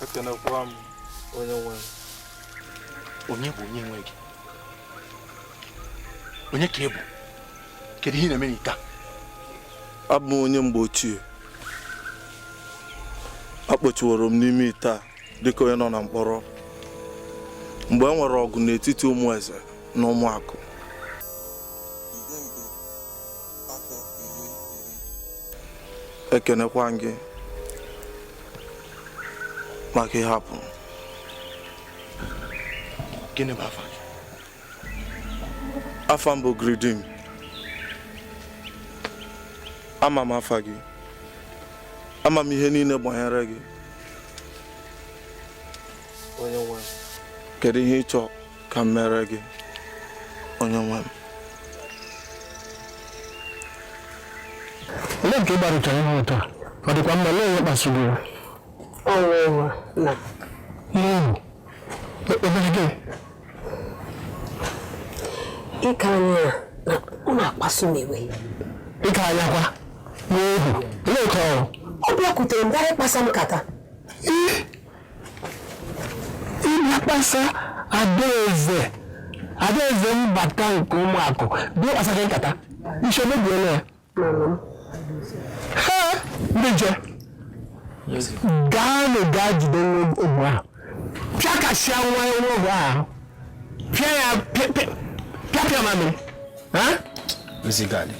Speaker 10: Ekenekwa m onye nwe m.
Speaker 9: Onye bụ onye nwe gị? Onye ka ị bụ? Kedu ihe ị na-eme n'ite a?
Speaker 10: Abụ m onye mgbe ochie. Akpọchiworo m n'ime ite a dịka onye nọ na mkpọrọ mgbe e nwere ọgụ n'etiti ụmụ eze na ụmụakụ. Ekenekwa m gị maka ịhapụ m.
Speaker 9: Gịnị bụ afa gị?
Speaker 10: Afa m bụ Gridim. Ama m afa gị. Ama m ihe niile gbanyere gị. Onye nwe m. Kedu ihe ị chọrọ ka m mere gị, onye nwe m?
Speaker 4: Olee nke ị gbarụchara ihe ụtọ a? Ọ dịkwa mma, olee ihe kpasuru gị iwe?
Speaker 12: Ọnwụ na.
Speaker 4: Obere gị?
Speaker 12: Ịka anya na ọ na-akpasu m iwe.
Speaker 4: Ịka anya kwa? N'ohu, olee otu ọrụ?
Speaker 12: Ọ bịakwutere m bịara ịkpasa m nkata.
Speaker 4: Ịbịa kpasa Adaeze, Adaeze mbata nke Ụmụakụ, bịa kpasa gị nkata. Isi omebiela ya. Ha, ndị nche. Gaanụ gaa jide nwa ohu ahụ. Pịakasịa nwa ohu ahụ. Pịa ya, pịa pịa mamịrị. Ha?
Speaker 9: Ozigali.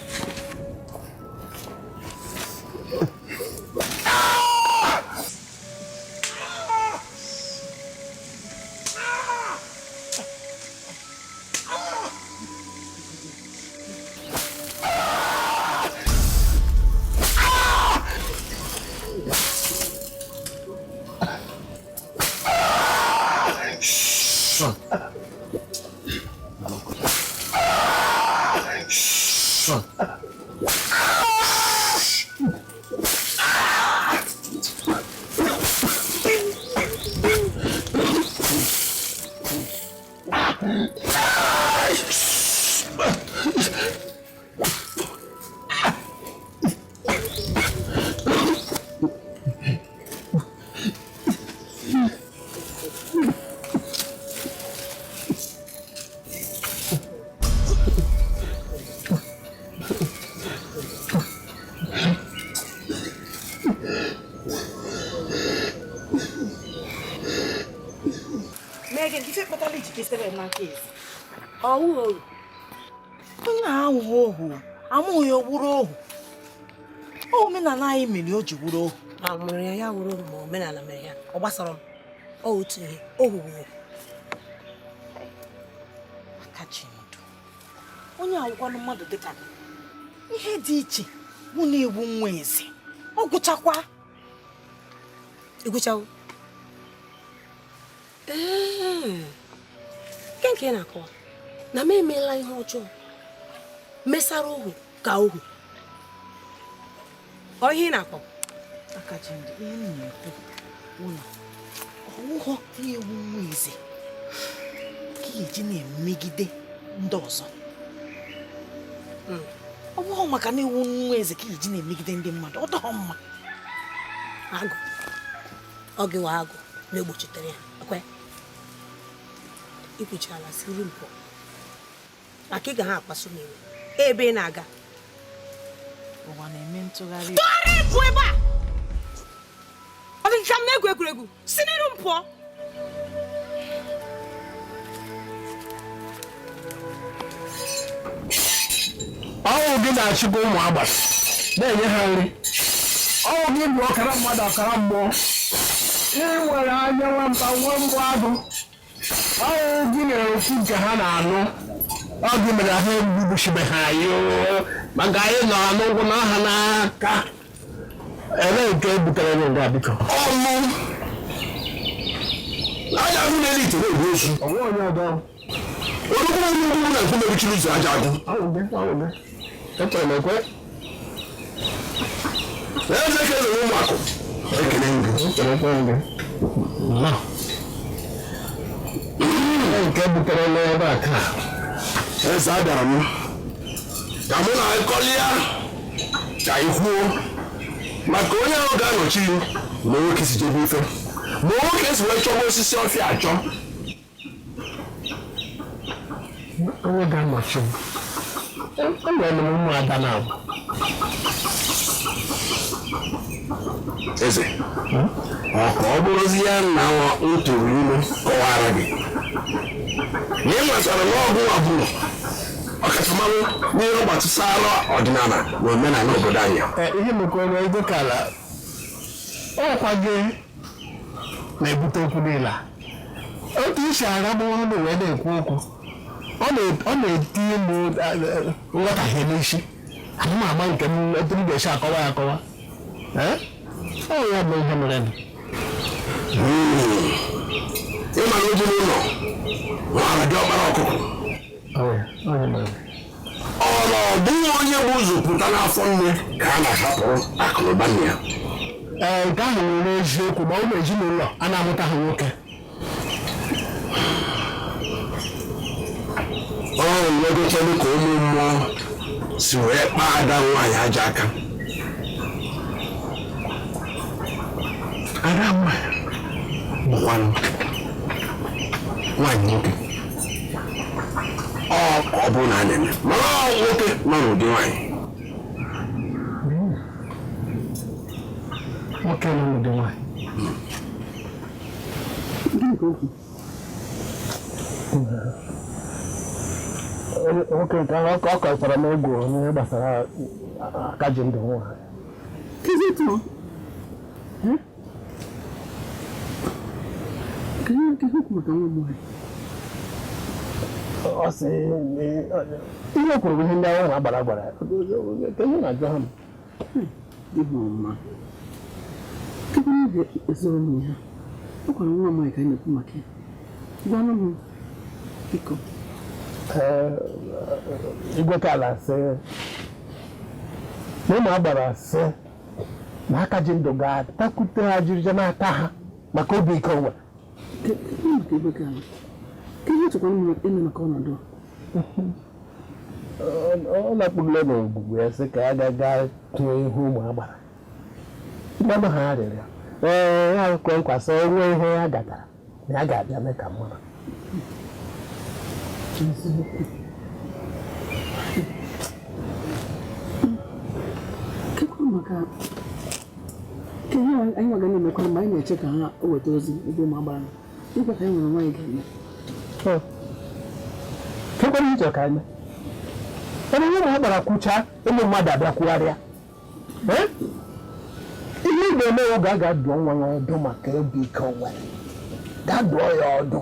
Speaker 1: Isere n'aka eze.
Speaker 11: Ọwụ ohu.
Speaker 1: Onye na-ahụghị ohu, amụghị ya wuru ohu. Omenala anyị mere o ji wuru ohu.
Speaker 11: A mụrụ ya ya wuru ohu ma omenala mere ya. Ọ gbasara m. Ọ otu ihe, ohu bụ ohu.
Speaker 1: Akachindụ. Onye awụkwanụ mmadụ dịka gị. Ihe dị iche mụ na-egbu nwa eze. Ọ gwụchakwa.
Speaker 11: Ị gwụchawo? Ee. Nke nke ị na-akọwa na m emeela ihe ọjọọ mesara ohu ka ohu. Ọ ihe ị na-akpọ?
Speaker 1: Akachindụ, ihe m na-ekwu bụ na ọwụghọ na-egbu nwa eze ka ị ga-eji na-emegide ndị ọzọ. Ọ bụghị maka na ewu nwa eze ka ị ga-eji na-emegide ndị mmadụ, ọ dọghọ mma.
Speaker 11: Agụ. Ọ gị wa agụ na-egbochitere ya. Ekwe. Ikwuchala siri mpụ. Maka ị ga ha akpasu m iwe. Ebe ị na-aga.
Speaker 1: Ụwa na-eme ntụgharị.
Speaker 11: Tụgharị mpụ ebe a! Ọ dị ka m na-egwu egwuregwu. Si n'iru m pụọ.
Speaker 2: Ọnwụ gị na-achịkwa ụmụ agbara na-enye ha nri. Ọnwụ gị bụ ọkara mmadụ ọkara mmụọ. Ị nwere anya nwamba nwa mbụ agụ. Ọnwụ gị na-ekwu nke ha na-anụ. Ọ gị mere ha egbuchibeghị anyị oo, maka anyị nọ n'ụkwụ na ha n'aka. Ebee nke butere gị nga biko?
Speaker 9: Ọnụ aja agụ na-eri ite na-ebu ozu.
Speaker 2: Onwe onye ọdọ.
Speaker 9: Olukwu onye ugwu na nkwu mebichiri ụzọ aja agụ.
Speaker 2: Ọnwụ gị. Ekwere m ekwe.
Speaker 9: Eze ka eze ụmụ akụ. Ekele m gị.
Speaker 2: Ekelekwa m gị. Nnọọ. Nke butere n'ebe a taa.
Speaker 9: Eze abịara m ka mụ na akọlịa ka anyị kwuo maka onye ahụ ga-anọchi ma nwoke si jebe ife ma nwoke si wee chọba osisi ọfịa achọ.
Speaker 2: Onye ga-anọchi m. Enwere m ụmụada na-abụ.
Speaker 9: Eze, ọ ka ọ bụrụzi ya na m tụrụ ilu kọwara gị na ị matara na ọgụ abụrụ ọkachamara n'ihe gbasara ọdịnala na omenala obodo anyị.
Speaker 2: Ihe mekwara ego ka ala ọkwa gị na-ebute okwu niile a. Otu isi arabụ ọnụ wee na-ekwu okwu ọ na-etinye m nghọtahie n'isi. Ana m ama nke m etu m ga-esi akọwa ya akọwa. Ọ ya bụ ihe mere nụ.
Speaker 9: Ịma na oji n'ụlọ nwara dị ọkpara ọkụkọ. Ọ na ọ bụghị onye bụ ụzọ pụta n'afọ nne ka a na-ahapụrụ akụnụba nne ya.
Speaker 2: Ee, nke ahụ nwere eziokwu ma ụmụ ezinụlọ a na-amụta ha nwoke.
Speaker 9: Ọ nwegochadụ ka ụmụ mmụọ si wee kpaa ada nwaanyị aja aka. Ada nwaanyị bụkwanụ nwaanyị nwoke. Ọ ka ọ bụrụ na a na-eme mana ọ nwoke nọ n'ụdị nwaanyị.
Speaker 2: Nwoke nọ n'ụdị nwaanyị. Nwoke nke ahụ ọ kọtara m egwu n'ihe gbasara aka ji ndụ nwa. Ọ sị ihe o kwuru bụ ihe ndị ahụ agbara agbara. Ka ihe na-ajụ ha m.
Speaker 6: Ihe ọma. Kedu ihe ezoro m ya? Ọ kwara nwa m ka anyị na-ekwu maka ya. Gwanụ m biko.
Speaker 2: Igwe ka ala sị na ụmụ agbara sị na aka ji ndụ ga-atakwute ha ajịrịja n'aka ha maka obi ike onwe.
Speaker 6: Maka igwe ka ala. Ka ihe chọkwara m ime maka ọnọdụ a?
Speaker 2: Ọ lakpurula n'ogwugwu ya sị ka ya ga tụọ ihu ụmụ agbara. Mmanụ ha rịọrọ ee ya kwe nkwa sị onwe ihe ya gatara na ya ga-abịa mee ka mmadụ.
Speaker 6: Kekwa maka ka ihe anyị nwa ga na-emekwa mgbe anyị na-eche ka ha weta ozi ebe ụmụ agbara nọ. Ịgwa ka anyị nwere nwaanyị ga-eme.
Speaker 4: Kekwara ihe ka anyị ebe ihe ma gbara kwucha ụmụ mmadụ abịa kwugharịa. Ihe ị ga-eme oge a ga-adụọ nwa ya ọdụ maka obi ike o nwere. Gaa dụọ ya ọdụ.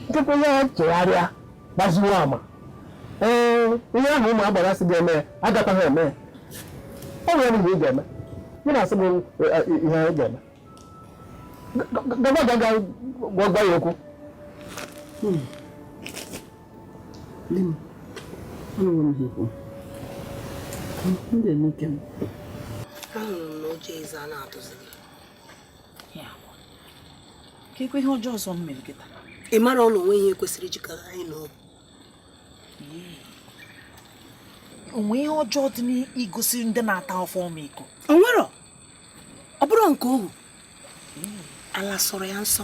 Speaker 4: Nkekwa ya chegharịa gbaziwo ama. Ee, ihe ahụ ụmụ agbara sị ga-eme ya agakwaghị eme ya. Ọ nwere ihe ị ga-eme. Ị na-asị m ihe anyị ga-eme. Gaba ga gwa ya okwu.
Speaker 6: Di m, anụrụ m ihe ikwu. M ga-eme ike m.
Speaker 12: Ahụrụ m na ụjọ eze a na-atụzi gị.
Speaker 6: Ka ekwe ihe ọjọọ ọzọ m mere kịta.
Speaker 12: Ị mara ọ na onwe ihe kwesịrị ijikọrọ anyị na obi.
Speaker 6: Onwe ihe ọjọọ dị n'igosi ndị na-ata afọ ọmịiko.
Speaker 12: O nwero? Ọ bụrụ nke ohu, ala sọrọ ya nsọ.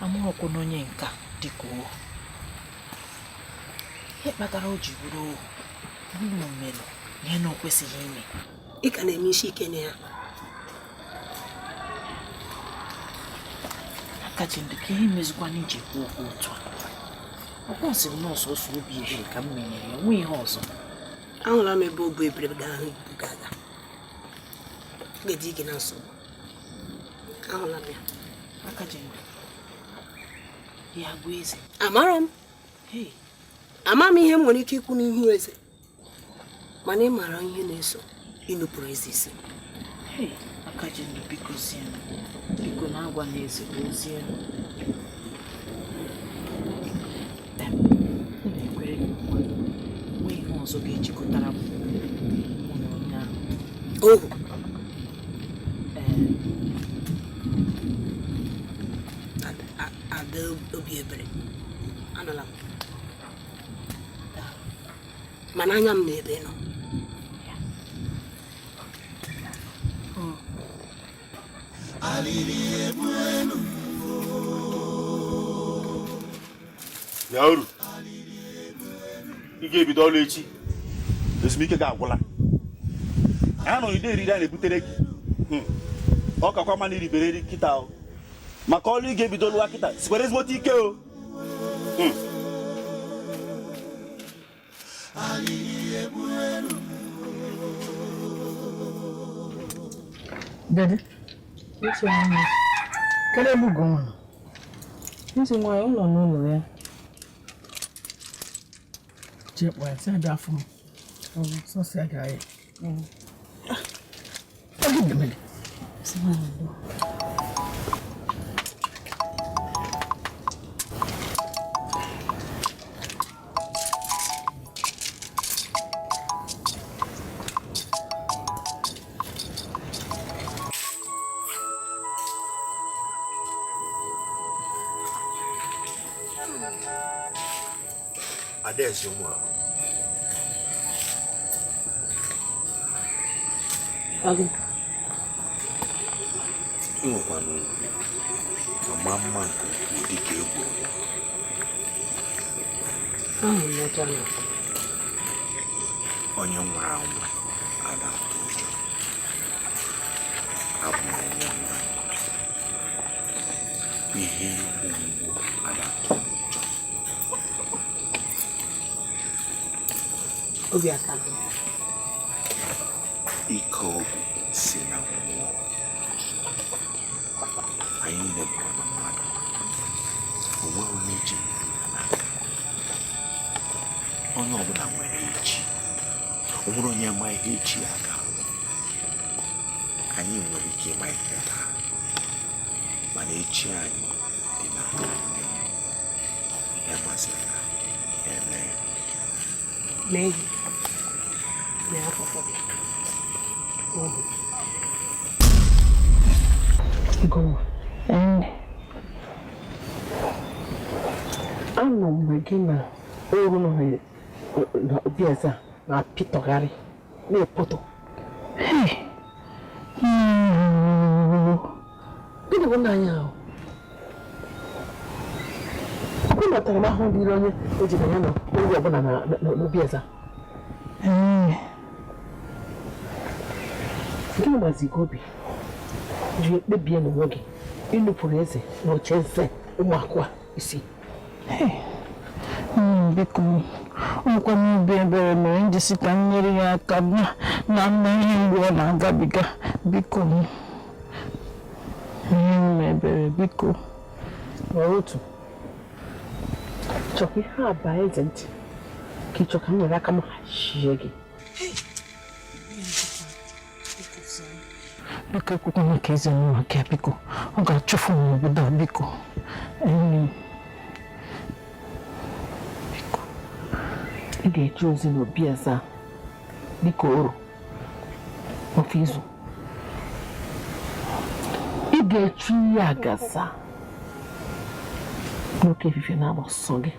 Speaker 6: Amụrụkwa n'onye nka dị ka ohu. Ihe kpatara o ji bụrụ ohu bụ na o mere ihe na o kwesịghị ime.
Speaker 12: Ị ka na-eme isi ike na ya.
Speaker 6: Akachindụ ka ihe mezikwana iji kwuo okwu otu a. Ọkwa sị m nọọsụ ọsọ obi ebere ka m menyere ya, nwe ihe ọzọ.
Speaker 12: Ahụla m ebe obu ebere ga-ahụ ibu ga-aga. Ga-edi gị na nsogbu. Ahụla m ya.
Speaker 6: Akachindụ, ya gwa eze.
Speaker 12: Amara m. Ama m ihe m nwere ike ikwu n'ihu eze. Mana ị maara ihe na-eso inupụrụ eze isi.
Speaker 6: Akachindụ, biko zie m. Biko na-agwa na eze ozie m. M na-ekwere gị nkwa. Nwe ihe ọzọ ga-ejikọtara m mụ na onye ahụ.
Speaker 12: Ohu. Ada obi ebere. Anụla m. Mana anya m na-ebe nọ.
Speaker 10: Bịa uru. Ị ga-ebido ọrụ echi. Ezumike ga-agwụla. Anọ ide eriri a na-ebutere gị. Ọ kakwa ma na iribere eri kịta o. Maka ọrụ ị ga-ebido lụwa kịta sikwara ezigbote ike o.
Speaker 6: Dede, kedu ebe Ugonwa nọ?
Speaker 13: Ntị nwaanyị, ọ nọ n'ụlọ ya.
Speaker 6: Jee kpọọ ya, sị ya bịa afụ m. Sọsọ ya gara ya. Ọ gị na-eme gị?
Speaker 2: Adaeze ụmụaka. Ị nwekwana ugwu ma mma nke ukwuu dịka egwu. Onye nwụrụ anwụ ada atụ ụjọ. Abụ m onye nwụrụ anwụ. Ihe mgbu ada atụ ụjọ.
Speaker 12: Obi aka gị.
Speaker 2: Ike obi si na mmụọ. Anyị niile bụrụ mmadụ. O nweghị onye ji n'aka. Onye ọbụla nwere echi. O nwere onye ma ihe echi ya ga-abụ. Anyị nwere ike ịma ihe taa. Mana echi anyị dị n'aka nne m. Ihe masịrị ha, ya eme.
Speaker 12: Mee ihe. Mee afụfụ gị. Ohu.
Speaker 6: Ugonwa. Anọ mgbe gị na oru nọ n'obi eze a na-apịtọgharị na-epoto. Gịnị bụ nna anyị ahụ? Ọ natara m ahụ dịrị onye ejiri ya na oru ọbụla n'obi eze a. Gịnị gbazi gị obi ji ekpebie n'onwe gị inupụrụ eze na oche eze? Ụmụakụ a isi.
Speaker 3: Biko, ọkwa n'obi ebere mere m ji sị ka m nyere ya aka na mma ihe mgbu ọ na-agabiga. Biko, nye m ebere, biko.
Speaker 6: Otu chọkwa ihe a baa eze ntị ka ị chọ ka m were aka m hachie gị.
Speaker 3: Biko, ekwukwana ka eze m maka ya, biko. Ọ ga-achụfu m n'obodo a, biko.
Speaker 6: Ị ga-eje ozi n'obi eze a dịka oru ofe izu. Ị ga-echu ihe agaza n'oke efife na-agba ọsọ gị.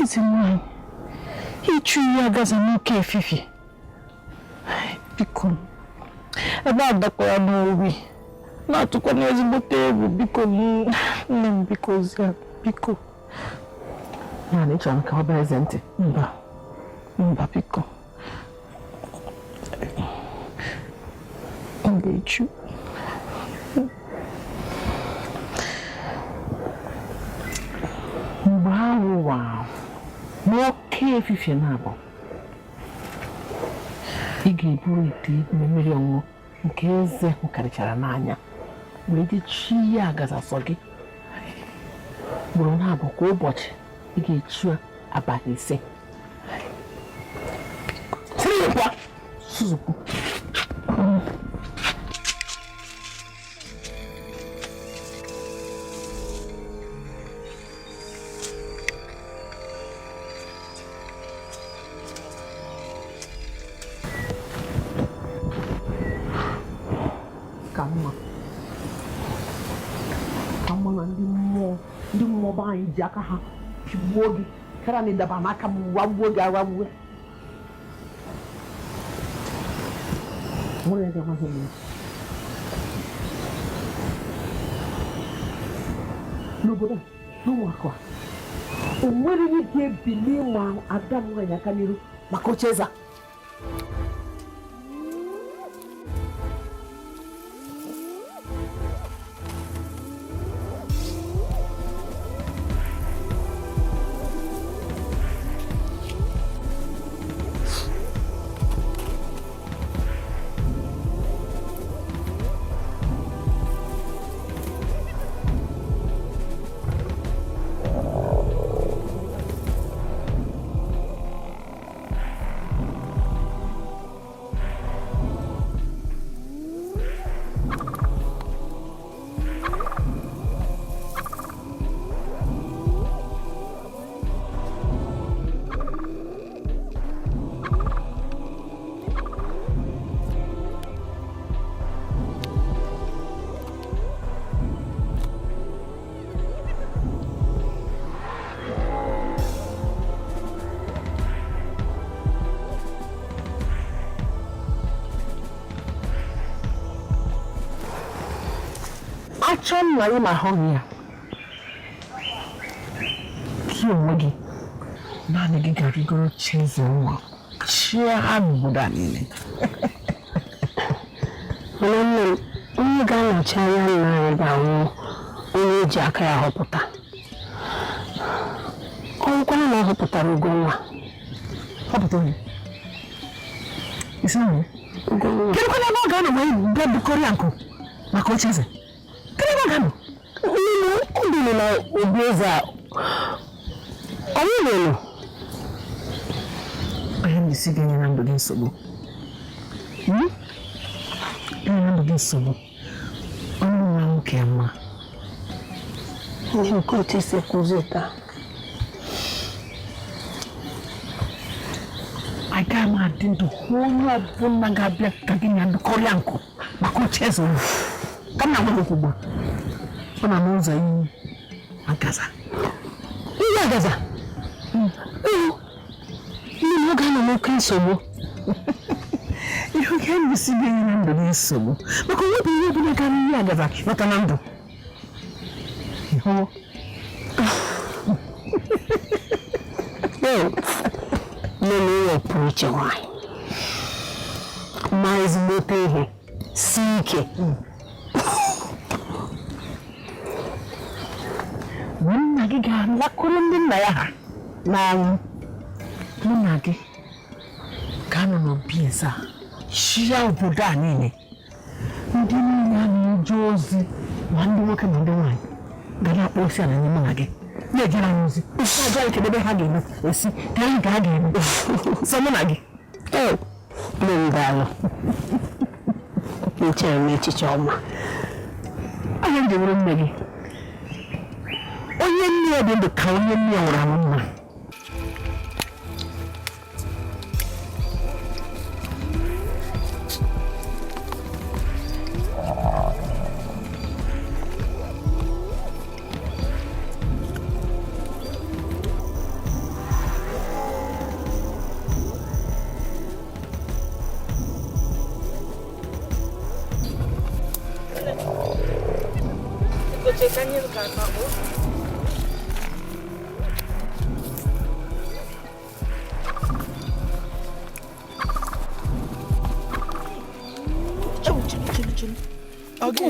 Speaker 3: Eze nwanyị, ịchụ ihe agaza n'oke efife. Biko, ebe a dakwara n'obi na-atụkwa n'ezigbote egwu, biko nne m, biko ozi a, biko.
Speaker 6: Ya na ị chọrọ ka ọ baa eze ntị?
Speaker 3: Mba, mba, biko. M ga-echu.
Speaker 6: Mgbe ahụ wa n'oke efife na-abụ, ị ga-eburu ite mmiri ọṅụṅụ nke eze hụkarịchara n'anya wee dị chi ya agaza sọ gị ugboro na-abụ kwa ụbọchị. Ị ga-echu abalị 5. Tinyekwa Suzukwu. Ka mma ka mma na ndị mmụọ be anyị ji aka ha pigbuo gị kara na ịdaba n'aka m wagbuo gị awagbuo. Nwere gị amaghị m n'obodo a n'ụmụakụ a o nwere ihe ga-ebili ma ada m nwaanyị aka n'iru maka oche eze a. Achọ nna gị ma ahụghị ya, gị onwe gị naanị gị ga-arịgoro chieze nwa chie ha n'obodo a niile.
Speaker 12: Mana nne m, onye ga-anọchi anya nna anyị ga-anwụ onye eji aka ya họpụta. Ọ nwụkwana na ọ họpụtara Ugonwa.
Speaker 6: Họpụta onye? Isi na
Speaker 12: Ugonwa.
Speaker 6: Kedụ kwa ebe ọ ga-anọ wee bịa bukọrọ ya nkụ maka oche eze?
Speaker 12: Nne m, ọ dịrị na obi eze a ọ nwụrụ.
Speaker 3: Onye m isi ga-enye na ndụ gị nsogbu. Enye na ndụ gị nsogbu. Ọnụ nwa nwoke mma.
Speaker 12: Ndị nke otu esi ekwuzi taa.
Speaker 6: Agaghị m adị ndụ hụ onye ọbụla ga-abịa ka gị na ndụkọrịa nkụ maka oche eze unu. Ka m na-agwa gị okwu ugbu a. Ọ na n'ụzọ iyi agaza.
Speaker 12: Iyi agaza? Nne m, ọ ga-anọ n'oke nsogbu.
Speaker 6: Ihe oke mbisi ga-enye na ndụ gị nsogbu maka onwe bụ ihe ọbụla gara iyi agaza lọta na ndụ. Ịhụwo?
Speaker 12: Nne m, ihe pụrụ iche nwaanyị ma ezigbote ihe sie ike.
Speaker 6: gị ga-alakwuru ndị nna ya ha n'anwụ. Mụ na gị ga-anọ n'obi eze a chịa obodo a niile. Ndị niile a na-eje ozi, ma ndị nwoke ma ndị nwaanyị, ga na-akpọ isi ala nye mụ na gị, na-ejere anyị ozi. Na-ajụ anyị kedu ebe ha ga-eme esi, ka anyị ka ha ga-eme sọ mụ na gị.
Speaker 12: Nne m, daalụ. Echere m echiche ọma.
Speaker 6: Onye m ji were nne gị, onye nne ya dị ndụ ka onye nne ya nwụrụ anwụ mma.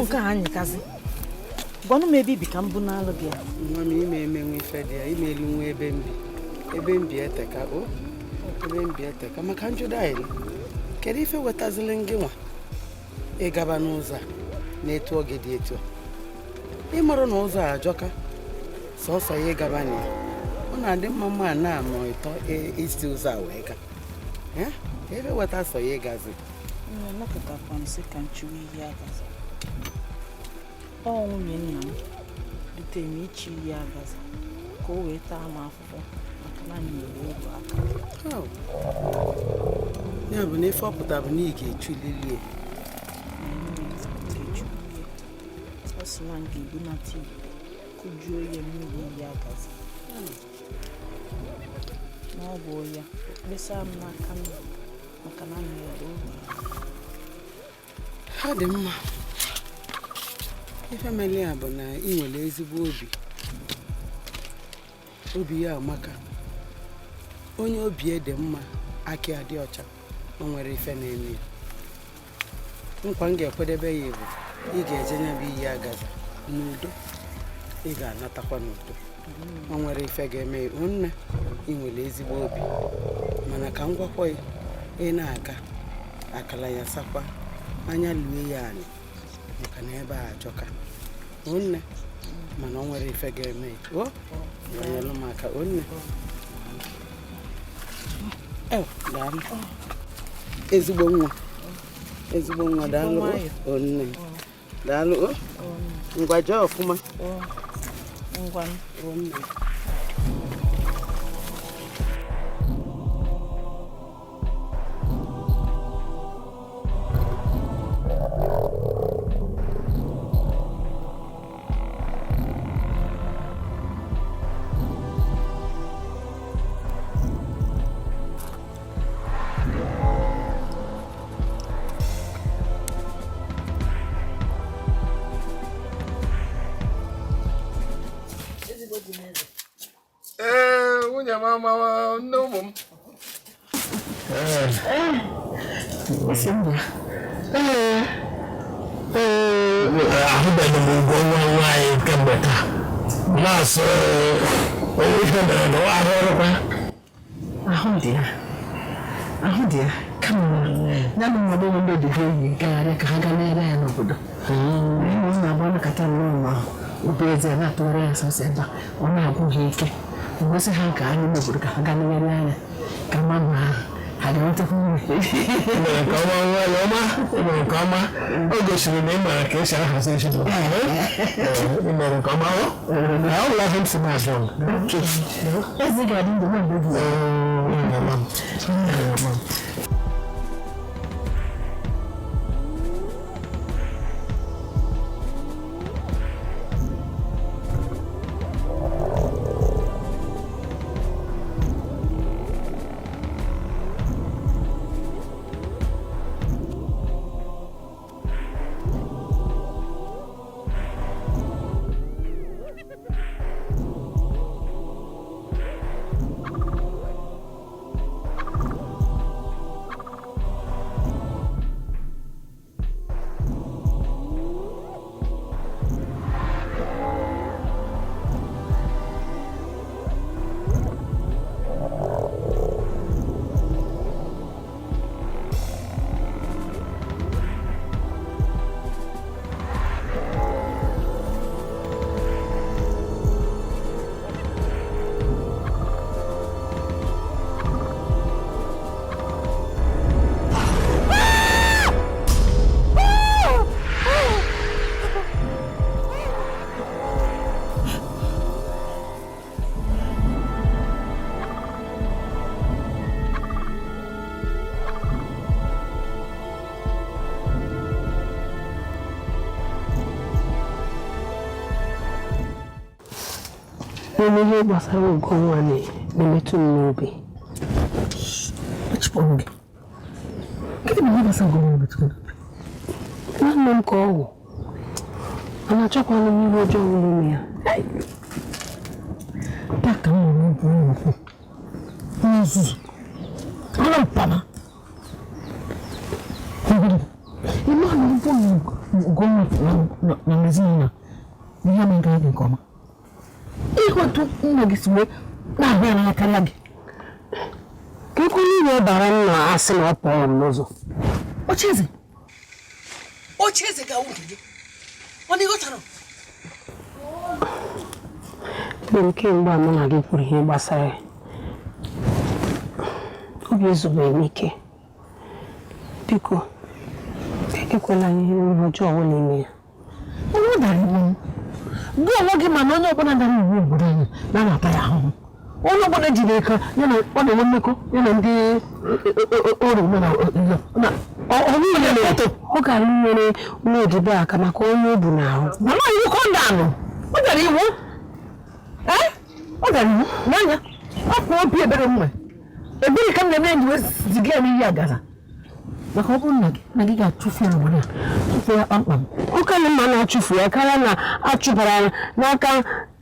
Speaker 1: Nke a anyị kazi gwanụ m ebe ibi ka m bụ n'alụ gị.
Speaker 16: Nwa m, ime emenwe ife dị ya imeli nwa ebe mbi, ebe mbi eteka o, ebe mbi eteka maka njụdo anyị. Kedu ife wetazili ngị nwa ịgaba n'ụzọ a na-etu oge dị etu a? Ịmarụ na ụzọ a ajọka, sọsọ ya ịgaba na ya ọ na-adị mma mma na-anọ ịtọ isi ụzọ a wee gaa. Ebe weta sọ ya ịgazi.
Speaker 1: Ọ nwunye nna m dutere m ichi iyi agazi ka o wee taa m afụfụ maka na m nyere oge aka.
Speaker 16: Ya bụ na ife ọ pụtara bụ na ị ga-echulili ya.
Speaker 1: Ọ sị na m ga-ebunata ite kụjuo ya mmiri iyi agazi na ọ bụ ya kpesa m n'aka m maka na m nyere oge aka.
Speaker 16: Ha dị mma. Ife mere ya bụ na ị nwere ezigbo obi. Obi ya amaka. Onye obi dị mma, aka ya dị ọcha, o nwere ife na-eme ya. Nkwa m ga-ekwadebe ya bụ ị ga-eje nya bụ iyi agaza n'udo, ị ga-anatakwa n'udo. O nwere ife ga-eme ya. Nne, ị nwere ezigbo obi, mana ka m gwakwa ya, ị na-aga akala ya sakwa anya lue ya anyị maka na ebe a ajọka. Nne, mana o nwere ife ga-eme ya. O nyelụ m aka nne. Daalụ ezigbo nwa, ezigbo nwa, daalụ nne, daalụ. Ngwa jee ọfụma.
Speaker 1: Ngwa
Speaker 16: nne.
Speaker 9: Nwunye m ama nne ụmụ m.
Speaker 2: Ahụbeghị m ụgwọ nwa nwaanyị kemgbe taa. Na-asụ ihe mere na ahụ ọrụkwa.
Speaker 6: Ahụ dị ya, ahụ dị ya, kama ya na mmadụ ndị dị ha enyi gagharịa ka ha gaa lere ya n'obodo. Anyị na-agba nkata nnọọ ma obi eze na-atụgharị ya sọsọ ebe a, ọ na-agwụ ha ike. Ngosi ha ka anyị n'obodo ka ha gaa legharị anya ka mma ma ha ga-enwetakwa uru.
Speaker 2: Mere nke ọma nwaanyị ọma, mere nke ọma. O gosiri na ị maara ka esi ahazi ezinụlọ. Ị mere nke ọma. Ọ bụla ihe m si na-azụ m.
Speaker 6: Ezi ga-adị ndụ na mgbe gị.
Speaker 12: Mana ihe gbasara Ugonwa na-emetụ m n'obi.
Speaker 6: Kpachipụ ọnụ gị. Gịnị bụ ihe gbasara Ugonwa na-emetụ gị n'obi?
Speaker 12: Nwanne m ka ọ wụ. Mana achọkwana m ihe ọjọọ n'ime ya.
Speaker 6: Taa ka m nụrụ obi nnukwu. Onye nzuzu. Onye mpama. Ime a na ọ bụ na Ugonwa na ezinụlọ na ihe ama gara gị nke ọma. Ihe otu nna gị si wee na-ahụ ya n'anya karịa gị.
Speaker 12: Ka ekwela uru ọ bara m na asị na ọ pụọ m n'ụzọ.
Speaker 6: Ocheeze! Ocheeze ga-awụ nke gị. Ọ na ịghọtara?
Speaker 12: Mgbe m kemgbe a mụ na gị kwuru ihe gbasara ya, obi ezubeghị m ike. Biko, ekwela ihe ọjọọ ọbụla ime ya.
Speaker 6: Onye dara iwu gị onwe gị mana onye ọbụla dara iwu obodo anyị na na-ata ya ahụhụ. Onye ọbụla jiri aka ya na ọ na-enwe mmekọ ya na ndị ọrụ
Speaker 12: Ọ gara nwere nwa odibo aka maka onye o bu n'ahụ.
Speaker 6: Mana iwu ka ọ na-anụ. Ọ dara iwu. Ee? Ọ dara iwu. N'anya, ọ kwụ obi ebere m nwe. Ebere ka m na-eme nji wee ziga ya n'iyi agaza. Maka ọ bụrụ na gị ga-achụfu ya n'obodo a, chụfuo ya kpamkpam.
Speaker 12: Ọ ka mma na-achụfu ya karịa na achụbara ya n'aka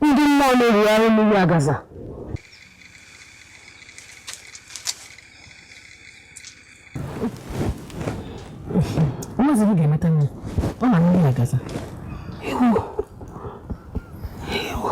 Speaker 12: ndị mmụọ na-erigharị n'iyi agaza.
Speaker 6: Nwazi gị ga-emeta nne, ọ na n'iyi agaza.
Speaker 12: Ewu. Ewu.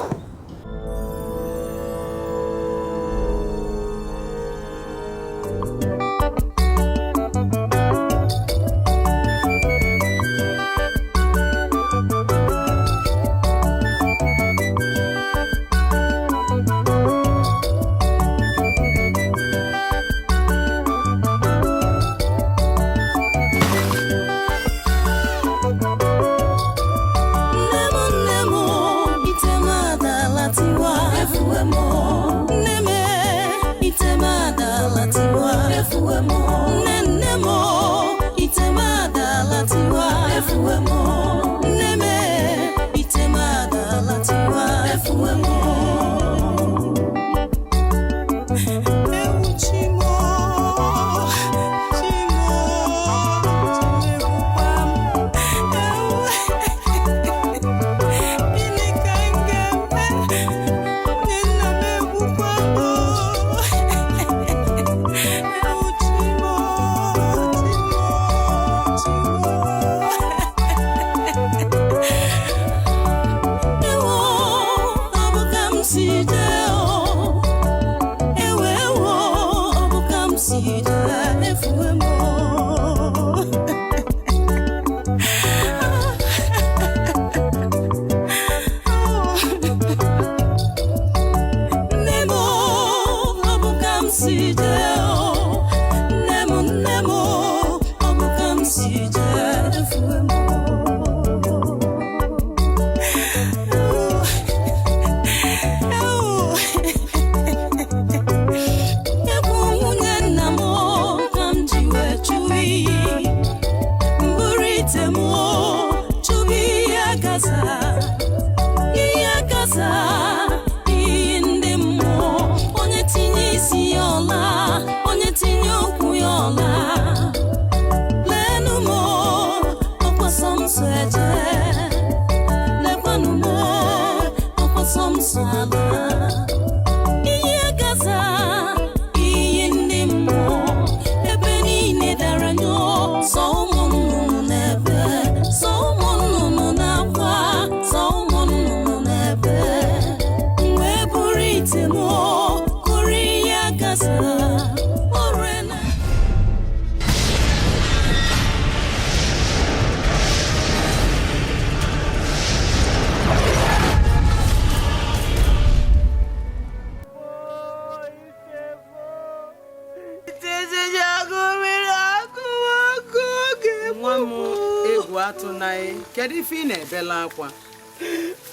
Speaker 16: Kedu ife ị na-ebela akwa?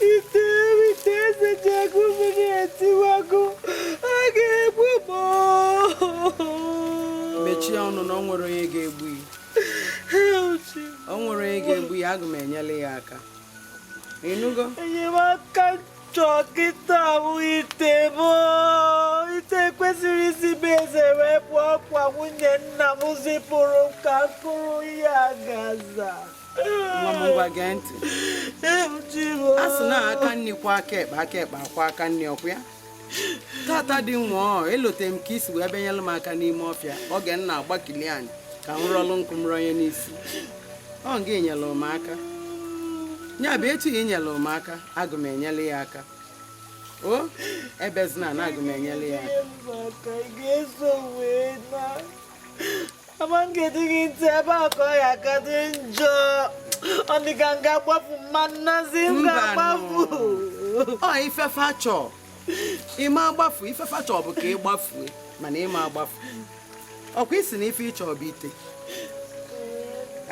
Speaker 7: Ite eze ji agụ mmiri etiwago, a ga-egbu m.
Speaker 16: Mechie ọnụ na o nwere onye ga-egbu ya. O nwere onye ga-egbu ya, aga m enyere ya aka. Ịnụgo?
Speaker 7: Enyemaka
Speaker 1: chọọ kịta bụ ite m. Ite kwesịrị isi be eze wee pụọ kwa nwunye nna m zipụrụ m ka m kụrụ ya gaza.
Speaker 16: Nwa m, ngwa gee ntị. A sị na aka nni kwa aka ekpe, aka ekpe akwa aka nni, ọkwa ya tata dị nwụọ. Elote m ka isi wee bịanyelụ m aka n'ime ọfịa oge m na-agbakili anyị ka m rọlụ nkụ m rọnye n'isi. Ọ nga enyelụ m aka, ya bụ etu ya inyelụ m aka, agụ m enyelụ ya aka. O ebezina na agụ m enyelụ ya aka.
Speaker 1: Maka ị ga-eso wee na ama m ga-eji gị ntị ebe a ka ọ ya aka dị njọ. Ọ dị ka m ga-agbafu, mma nnazi m ga-agbafu.
Speaker 16: Ọ ifefe achọ ịma agbafu, ifefe achọ bụ ka ị gbafue, mana ịma agbafu. Ọkwa isi na ife ịchọ bụ ite,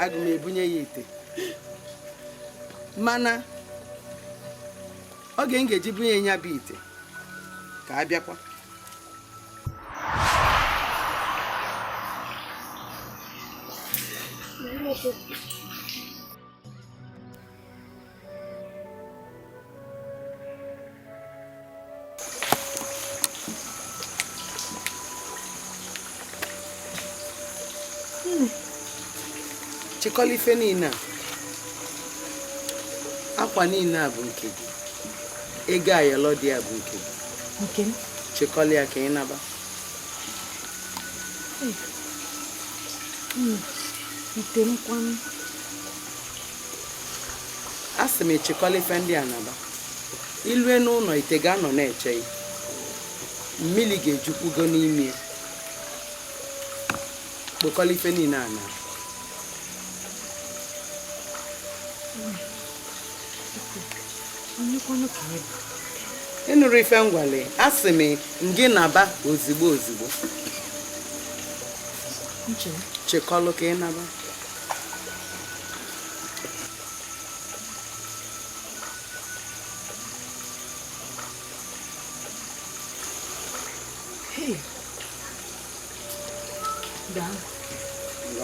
Speaker 16: agụ m ebunye ya ite, mana oge m ga-eji bunye ya bụ ite ka a bịakwa. Chịkọla ife niile a, akwa niile a bụ nke gị, ego ayọlọ dị ya bụ nke gị.
Speaker 5: Nke m?
Speaker 16: Chịkọla ya ka ị naba.
Speaker 5: Ite m kwanụ?
Speaker 16: A sị m echịkọla ife ndị a naba. Ilue n'ụlọ, ite ga-anọ na-eche ya, mmiri ga-ejukwugo n'ime ya. Kpokọla ife niile a na. Ị nụrụ ife ngwale, a sị m gị naba ozigbo ozigbo. Chịkọlụ ka ị naba.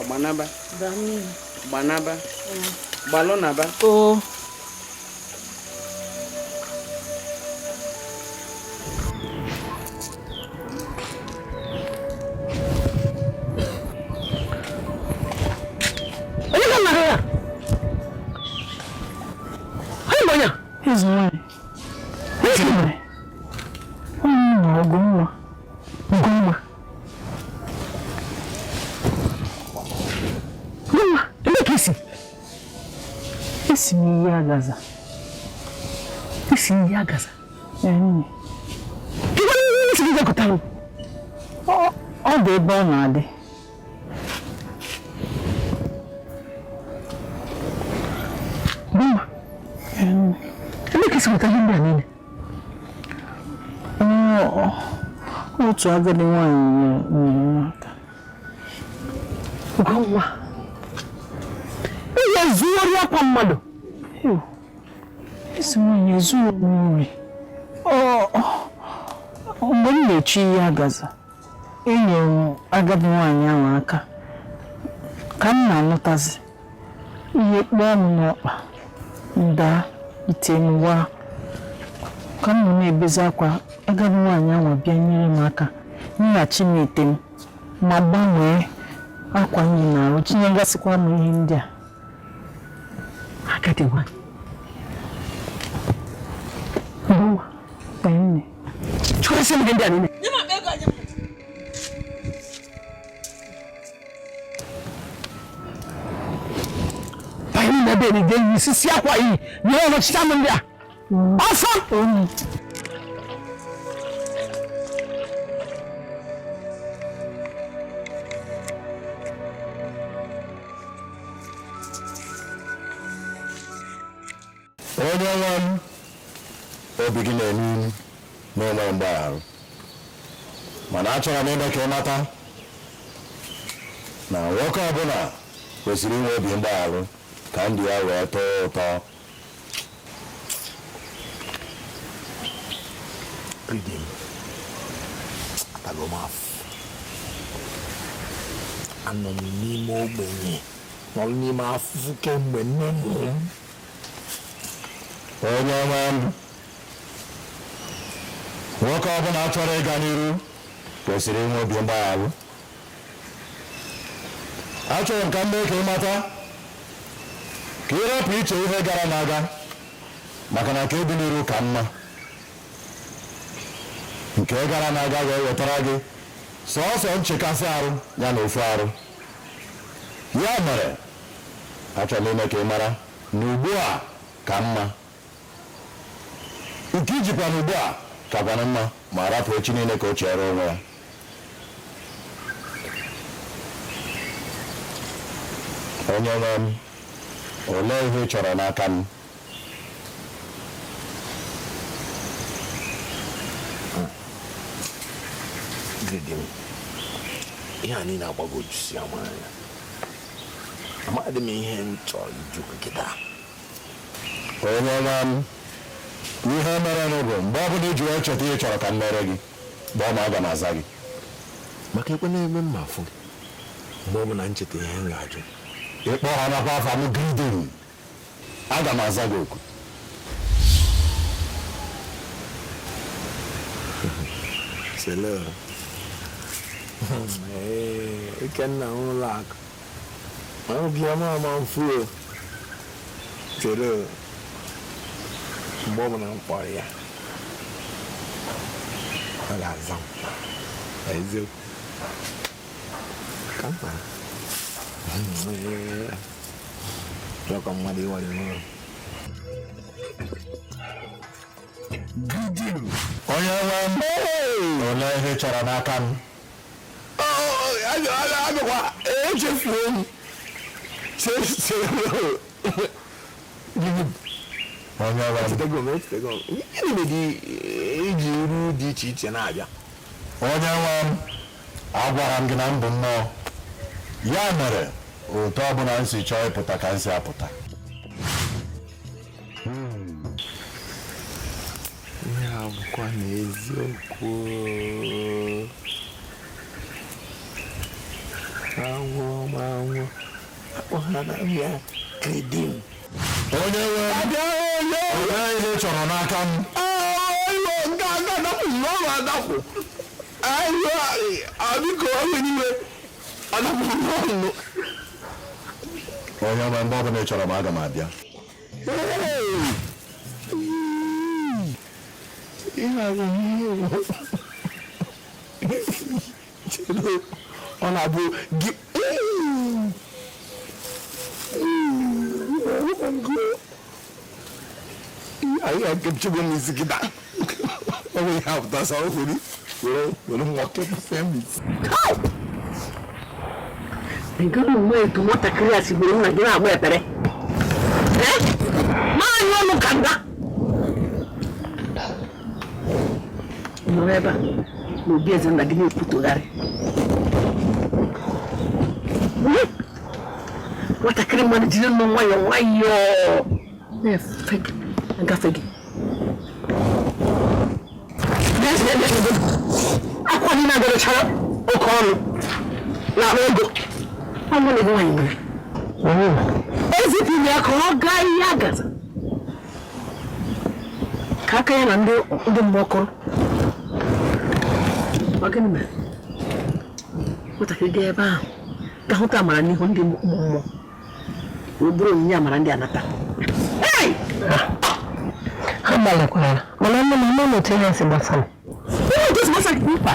Speaker 16: Gbanaba. Gbanaba. Gbalụ naba.
Speaker 5: Oo.
Speaker 6: Esi m ihe agaza.
Speaker 3: Ọ dị ebe ọ na-adị.
Speaker 6: Bima, ebe ka esi nweta ihe ndị a niile?
Speaker 3: Otu agadi nwaanyị nyere m aka.
Speaker 6: Ugomma, ị ga-ezughori akwa mmadụ.
Speaker 3: Ezi nwaanyị, ezughị m nri. Mgbe m na-echi ihe agaza, enyere m agadi nwaanyị ahụ aka. Ka m na-alọtazi, ihe kpọọ m n'ọkpa, m daa, ite m waa. Ka m nọ na-ebezi akwa, agadi nwaanyị ahụ bịa nyere m aka, nyeghachi m ite m, ma gbanwee akwa m yi n'arụ, tinyegasịkwa m ihe ndị a.
Speaker 6: Agadi nwaanyị.
Speaker 3: Nne.
Speaker 6: Chụkwasị m ihe ndị a niile. Banye n'ime ebe eri ga-eyi sisi akwa yi nyere ọnọchite m ndị a. Ọsọ!
Speaker 17: Onye nwe m, obi gị na-enu ilu n'onwe mgbaghara, mana achọrọ m ime ka ị mata na nwoke ọbụla kwesịrị inwe obi mgbaghara ka ndụ ya wee tọọ ụtọ.
Speaker 2: Pridi m, atago m afụ, anọ m n'ime ogbenye, nọrọ n'ime afụfụ kemgbe nne mụrụ m.
Speaker 17: Onye nwe m, Nwoke ọbụla chọrọ ịga n'iru kwesịrị inwe obi mgbagharụ. Achọrọ m ka m mee ka ị mata ka ị rapụ iche ihe gara n'aga, maka na ka ebi n'iru ka mma. Nke gara n'aga ga-ewetara gị sọọsọ nchekasị arụ ya na ofu arụ. Ya mere achọrọ m ime ka ị mara na ugbu a ka mma, nke ijikwa na ugbu a kakwana mma, ma rapụ echi niile ka o chere onwe ya. Onye nwe m, olee ihe ị chọrọ n'aka m?
Speaker 2: Ihe a niile agbagojusi ama anya. Amadị m ihe m chọrọ iju nkịta.
Speaker 17: Onye nwe m, ihe mere bụ mgbe ọ bụla iji wee cheta ihe chọrọ ka m mere gị, gbọọ m, aga m aza gị.
Speaker 2: Maka ekwe na-eme mma afụ gị mgbe ọ bụla ncheta ihe m ga-ajụ.
Speaker 17: Ịkpọ ha nakwa afa m Gridim, aga m aza gị oku.
Speaker 2: Sele Ikenna ụlọ akụ obiọma ama mfu. Chere mgbe ọ bụla m kpọrọ ya ọ ga-aza m eziokwu ka mma chọkọ mmadụ ịwere nwụrụ.
Speaker 17: Onye nwe m, olee ihe ị chọrọ n'aka m?
Speaker 2: Abịakwa echefuo m. Gịnị mere iji iru dị iche iche na-abịa?
Speaker 17: Onye nwe m, agwara m gị na m bụ mmụọ. Ya mere otu ọbụla m si chọọ ịpụta ka m si apụta.
Speaker 2: Ihe a bụkwa n'eziokwu. Anwụ ma anwụ akpọ ha na ya Gridim.
Speaker 17: Onye nwe m, olee ihe ị chọrọ n'aka m? Onye nwe mgbe ọbụla ị chọrọ m, aga m abịa.
Speaker 2: Ọ na-abụ gị anyị ga-ekechigbo m isi kịta. Ọ bụ ihe apụta sa o kwuru were nwa kepụsịa m isi.
Speaker 6: Nke bụ mgbe etu nwatakịrị a si gburu nna gị na-agba ekpere. Maanyị ọnụ ka nga nọrọ ebe a na obi eze nna gị na-ekwutogharị. Nwatakịrị mmadụ jiri nnọọ nwayọọ nwayọọ na-efe gị agafe gị. Akwa niile agọrọchara oke ọnụ na-akpa ego. Ọ mụ na gị nwaanyị nwere. Ezipụrụ ya ka ọ gaa ihe agaza ka aka ya na ndị mmụọ kụrụ. Ọ gịnị mere? Nwatakịrị gaa ebe ahụ ga hụta amara n'ihu ndị mmụọ wee bụrụ onyinye amara ndị anata.
Speaker 12: Ha gbalịkwara mana nne m ama otu ihe si gbasa m.
Speaker 6: Ihe otu si gbasa gị mkpa.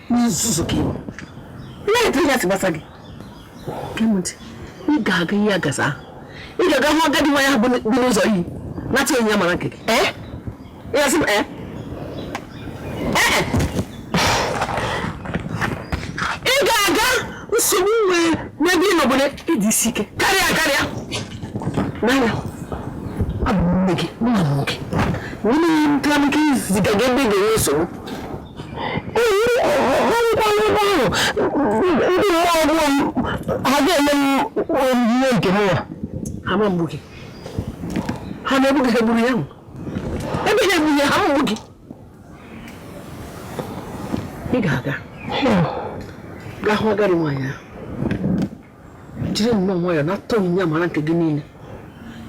Speaker 6: Nzuzu ka ịbụ. Ihe otu ihe si gbasa gị. Gee m ntị, ị ga-aga ihe agaza ahụ. Ị ga-aga hụ agadi nwaanyị ahụ bi n'ụzọ iyi nata onyinye amara nke gị. Ee? Ị ga-asị m ee? Ee! Ị ga-aga nsogbu nwee n'ebe ị nọ bụ na ịdị isi ike karịa karịa. N'anya, abụ m nne gị, mụ na mụ gị. Nwunye m tara m ike iziga gị ebe ị ga-enwe nsogbu.
Speaker 12: Ọrụkwa ebe ahụ ndị mmụọ ọbụla m ha ga-enye m onyinye nke m nwa.
Speaker 6: Ha ma mgbu gị. Ha na-egbu gị, ha egburu ya. Ebe ha egburu ya, ha mgbu gị. Ị ga-aga gaa hụ agadi nwaanyị ahụ. Jiri nnọọ nwayọọ nata onyinye amara nke gị niile.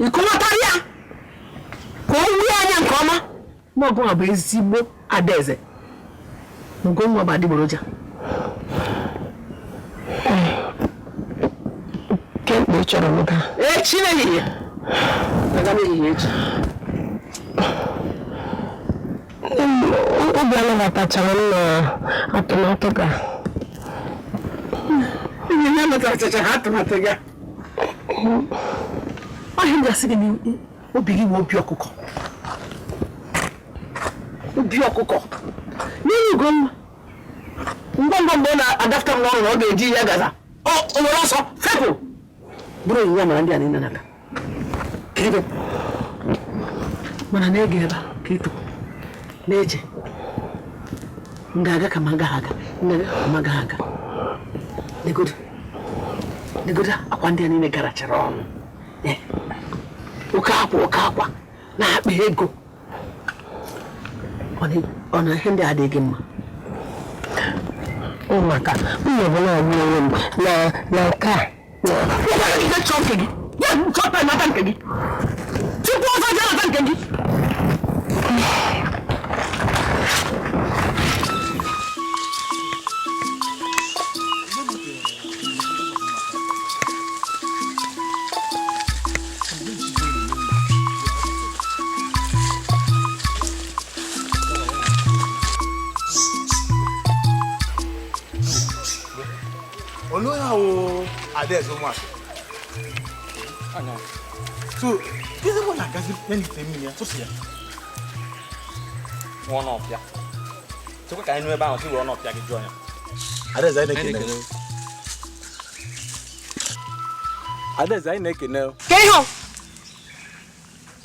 Speaker 6: Ị kọwatara ya Na ọgụ bụ ezigbo adaeze. Na Ugonwa bụ adịgboroja.
Speaker 12: Kemgbe ị chọrọ m gaa?
Speaker 6: Echi n'ehihie. Aga n'ehihie echi.
Speaker 12: Nne m, obi anabatachara m na atụmatụ ga.
Speaker 6: Ihe ya natachara atụmatụ ga. Ọhịa m ga-asị gị na obi gị wee obi ọkụkọ. Obi ọkụkọ. N'ihi Ugonwa, ngwa ngwa mgbe ọ na-adapụta m n'ọrụ na ọ ga-eji ya gaza. O nwere ọsọ fepụ. Bụrụ onyinye amara ndị a niile n'aka. Kedu? Mana na-ege ebe a ka ịtụ na-eche m ga-aga ka m agaghị aga, m ga-aga ka m agaghị aga. Negodu, negodu akwa ndị a niile garachara ọnụ. Oke akwa, oke akwa na-akpa ego. Ọ na ihe ndị a adịghị mma.
Speaker 12: Maka m nọbụ na-agwa onwe m na nke a.
Speaker 6: Chọọ nke gị, ya chọọ nata nke gị. Tupu ọzọ jee nata nke gị.
Speaker 10: Adaeze ụmụaka. So, gịnị bụ na-agazi ya n'ite mmiri ya tụsị ya?
Speaker 18: Nwa ọnọpịa. Chekwa ka anyị nụ ebe ahụ si were ọnọpịa gị jụọ ya.
Speaker 10: Adaeze anyị na-ekene.
Speaker 18: Adaeze anyị na-ekene.
Speaker 11: Ka ihe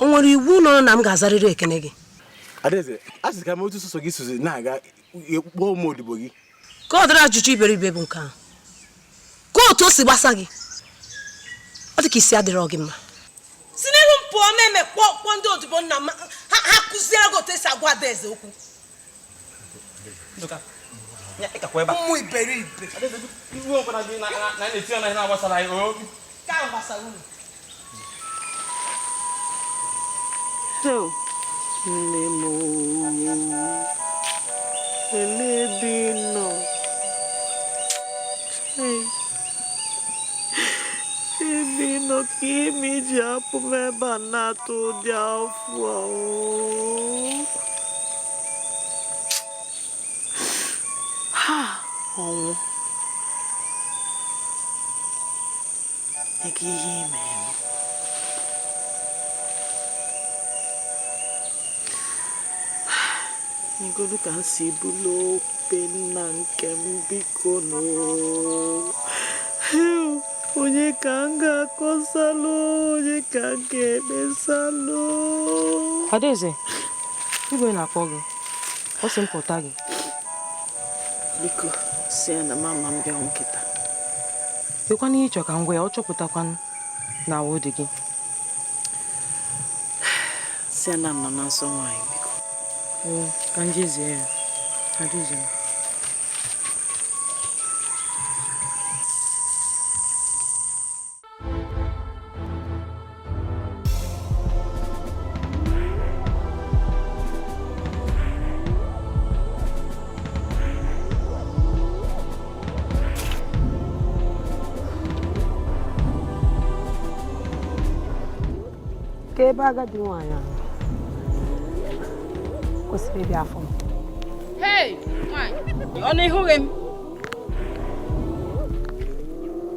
Speaker 11: o nwere iwu nọ na m ga-azarịrị ekene gị.
Speaker 10: Adaeze, a sị ka m otu sọsọ gị sozi na-aga kpọọ ụmụ odibo gị.
Speaker 11: Ka ọ dịrị ajụjụ iberibe bụ nke ahụ. Ka otu o si gbasa gị, ọ dị ka isi adịrọ gị mma. Si n'ihu m pụọ meme kpọọ ndị odibo nna m ha kụziere gị otu esi agwa Adaeze okwu. Ụmụ iberibe.
Speaker 1: Nne m, elee ebe ị nọ? Ebe ị nọ ka ime ji apụ m ebe a na-atụ ụdị afọ a. Ha, ọnwụ. Dịka ihe ime m. Negodu ka m si bulu ope nna nke m biko nụ. Onye ka m ga-akọsalụ, onye ka m ga-ekpesalụ.
Speaker 13: Adaeze, igwe na-akpọ gị. Ọ sị m pụta gị.
Speaker 1: Biko, si ya na mama m bịa nkịta.
Speaker 13: Ekwana ihe ịchọ ka m gwa ya, ọ chọpụtakwanụ na awụ dị gị.
Speaker 1: Si ya na m nọ na nsọ nwaanyị biko.
Speaker 13: Oo, ka m jezie ya. Adaeze.
Speaker 12: Ka ebe agadi nwaanyị ahụ kwesịrị ịbịa afọ m.
Speaker 7: Hey, nwaanyị, ọ na-ehụghị m?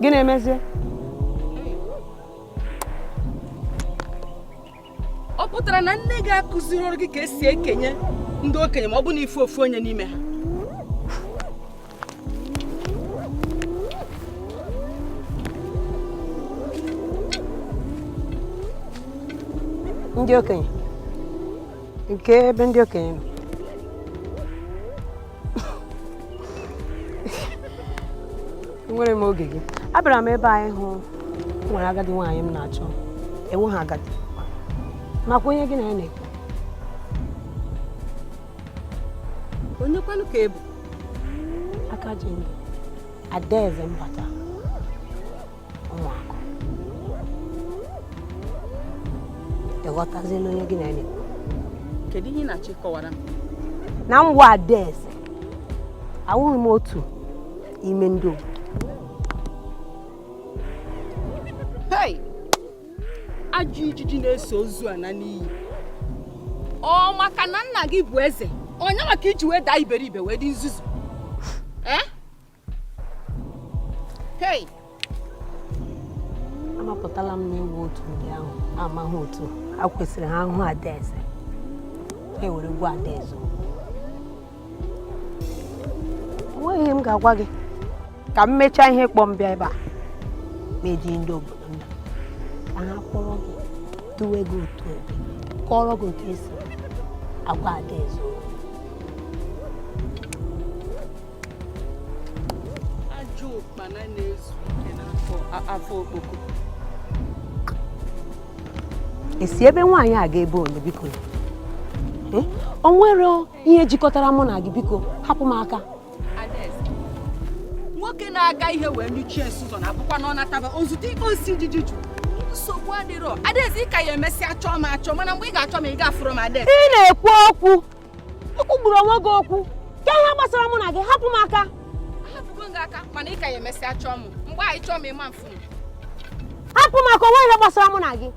Speaker 12: Gịnị emezie?
Speaker 7: Ọ pụtara na nne gị akụziri ọrụ gị ka esi ekenye ndị okenye ma ọ bụ na ife ofu onye n'ime ha.
Speaker 12: Ndị okenye nke ebe ndị okenye nọ enwere m oge gị. Abịara m ebe anyị hụ nwere agadi nwaanyị m na-achọ. Enweghị agadi makwa onye gị na ya na-ekwu.
Speaker 7: Onye kwanụ ka ị bụ?
Speaker 12: Aka ji ndụ Adaeze mbata ụmụakụ. Ịghọtaziela onye gị na ya na-ekwu?
Speaker 7: Kedu ihe ị na-achọ ịkọwara m?
Speaker 12: Na m wụ Adaeze, awụghị m otu ime ndị obodo.
Speaker 7: Hei! Ajọ ijiji na-eso ozu a na n'iyi. Ọ maka na nna gị bụ eze, onye maka iji wee daa iberibe wee dị nzuzu. Eh? Hei!
Speaker 12: Amapụtala m n'iwu otu ndị ahụ amaghị otu a kwesịrị ha hụ Adaeze, ha ewere gwa Adaeze okwu. O nweghị ihe m ga-agwa gị ka m mechaa ihe kpọm bịa ebe a ma eji ndị obodo nna ka ha kpọrọ gị duwe gị otu ebe kọrọ gị otu esi agwa Adaeze okwu.
Speaker 7: Ajọ ụkpana na-ezu ike n'afọ afọ okpoko.
Speaker 12: Esi ebe nwaanyị a ga-ebe onye biko? O nwere ihe jikọtara mụ na gị, biko hapụ m aka.
Speaker 7: Adaeze, nwoke na-aga ihe wee nyuchie nsuzo na-abụkwa na ọ nataba ozute iko nsi ijiji juru. Nsogbu adịrọ. Adaeze, ị ka ya emesịa chọọ m achọ, mana mgbe ị ga-achọ m ị ga-afụrụ m Adaeze.
Speaker 12: Ị na-ekwu okwu, ikwugburu onwe gị okwu. Ke ihe gbasara mụ na gị, hapụ m aka.
Speaker 7: Ahapụgo m gị aka, mana ị ka ya emesịa chọọ m. Mgbe anyị chọọ m ịma mfụ m.
Speaker 12: Hapụ m aka, onwe ihe gbasara mụ na gị.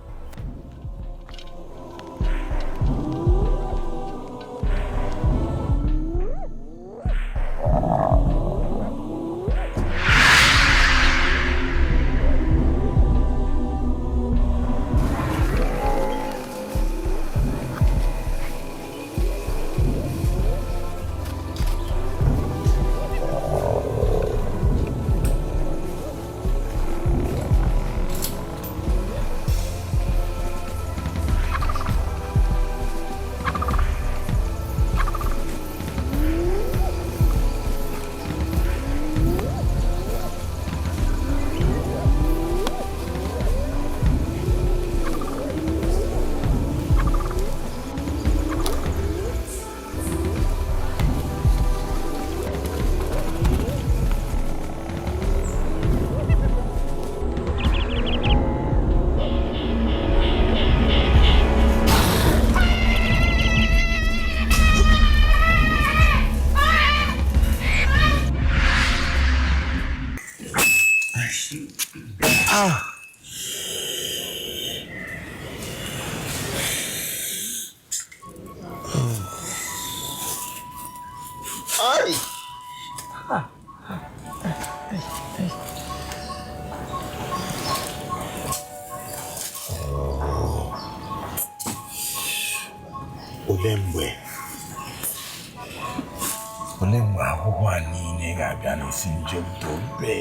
Speaker 2: Olee mgbe ahụhụ a niile ga-abịa n'isi njedebe?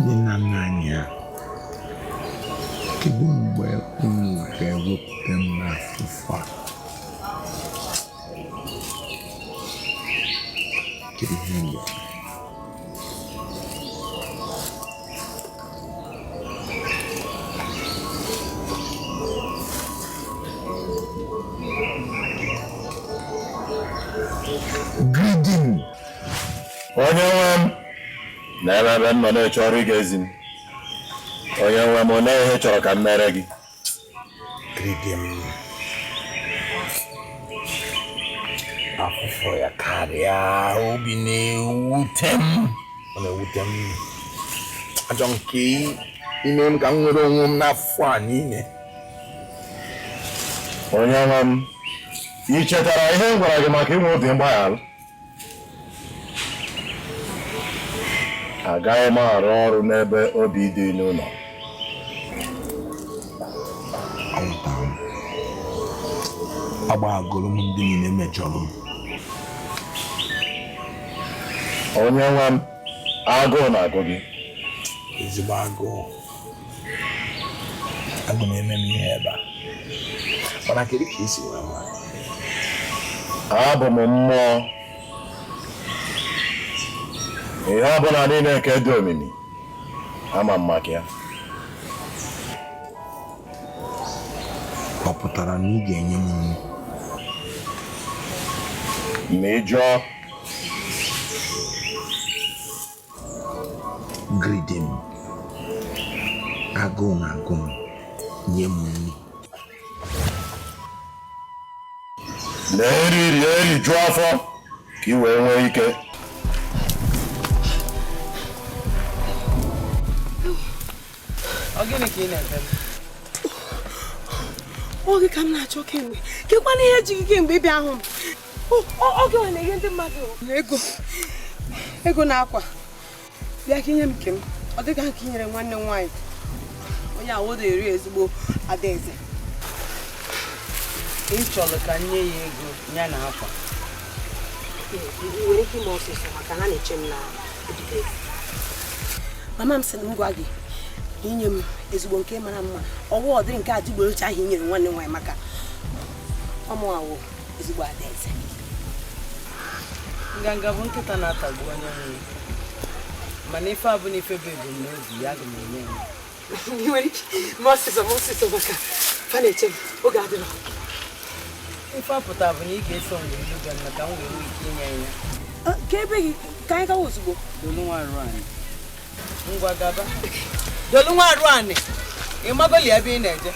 Speaker 2: Ndị nna nna anyị ha, kedu mgbe unu ga-ewepụta m n'afụfụ a? Kedu ihe m ga-eme?
Speaker 17: Greeting. Onye nwe m na ebe m nọ na-eche ọrụ ị ga-ezi m. Onye nwe m, olee ihe chọrọ ka m mere gị?
Speaker 2: Greeting. Afụfụ ya karịa, obi na-ewute m. Ọ na-ewute m. Achọ nke ime m ka m nwere onwe m n'afọ a niile.
Speaker 17: Onye nwe m, ị chetara ihe m gwara gị maka inwe obi mgbaghara? Agaghị m arụ ọrụ n'ebe obi dị n'ụlọ.
Speaker 2: Anwụtara m. Agbaghagoro m ndị niile mejọrọ m.
Speaker 17: Onye nwe m, agụụ na-agụ gị.
Speaker 2: Ezigbo agụụ. Agụụ na-eme m ihe ebe a. Mana kedu ka esi wee mara?
Speaker 17: Abụ m mmụọ. Ihe ọ bụla niile nke dị omimi, ama m maka ya.
Speaker 2: Ọ pụtara na ị ga-enye m nri?
Speaker 17: Ma ị jụọ.
Speaker 2: Greeting. Agụụ na-agụ m, nye m nri.
Speaker 17: Na-eri rie rijuo afọ ka ị wee nwee ike.
Speaker 16: Ọ gịnị ka ị na-eme m?
Speaker 11: Oge ka m na-achọ kemgbe kekwana ihe ji gị kemgbe ịbịa hụ m. Oge ọ na-enye ndị mmadụ ego ego na akwa bịa ka inye m nke m ọ dịka nke nyere nwanne m nwaanyị onye awodo eri ezigbo adaeze.
Speaker 16: Ị chọrọ ka nye ya ego ya na akwa.
Speaker 11: Ị nwere ike ime ọsịsọ maka na na-eche m na ogige. Mama m sị na m gwa gị inye m ezigbo nke mara mma ọwụ ọdịrị nke adịgboroja ahụ i nyere nwanne m nwaanyị maka ọmụ awụ ezigbo adaeze.
Speaker 16: Nganga bụ nkịta na-atagbu onye nwe ya. Mana ife abụ na ife bụ ebumnobi ya aga m enye ya.
Speaker 11: Ị nwere ike ime ọsịsọ ma ọsịsọ maka fa na-eche m oge adịrọ.
Speaker 16: Ife apụta bụ na ị ga-eso m wee luga m ka m wee nwee ike inye ya.
Speaker 11: Ka ebe gị ka anyị gawa ozugbo.
Speaker 16: Dolu nwa arụ anyị. Ngwa gaba. Dolu nwa arụ anyị. Ị magoli ebe ị na-eje.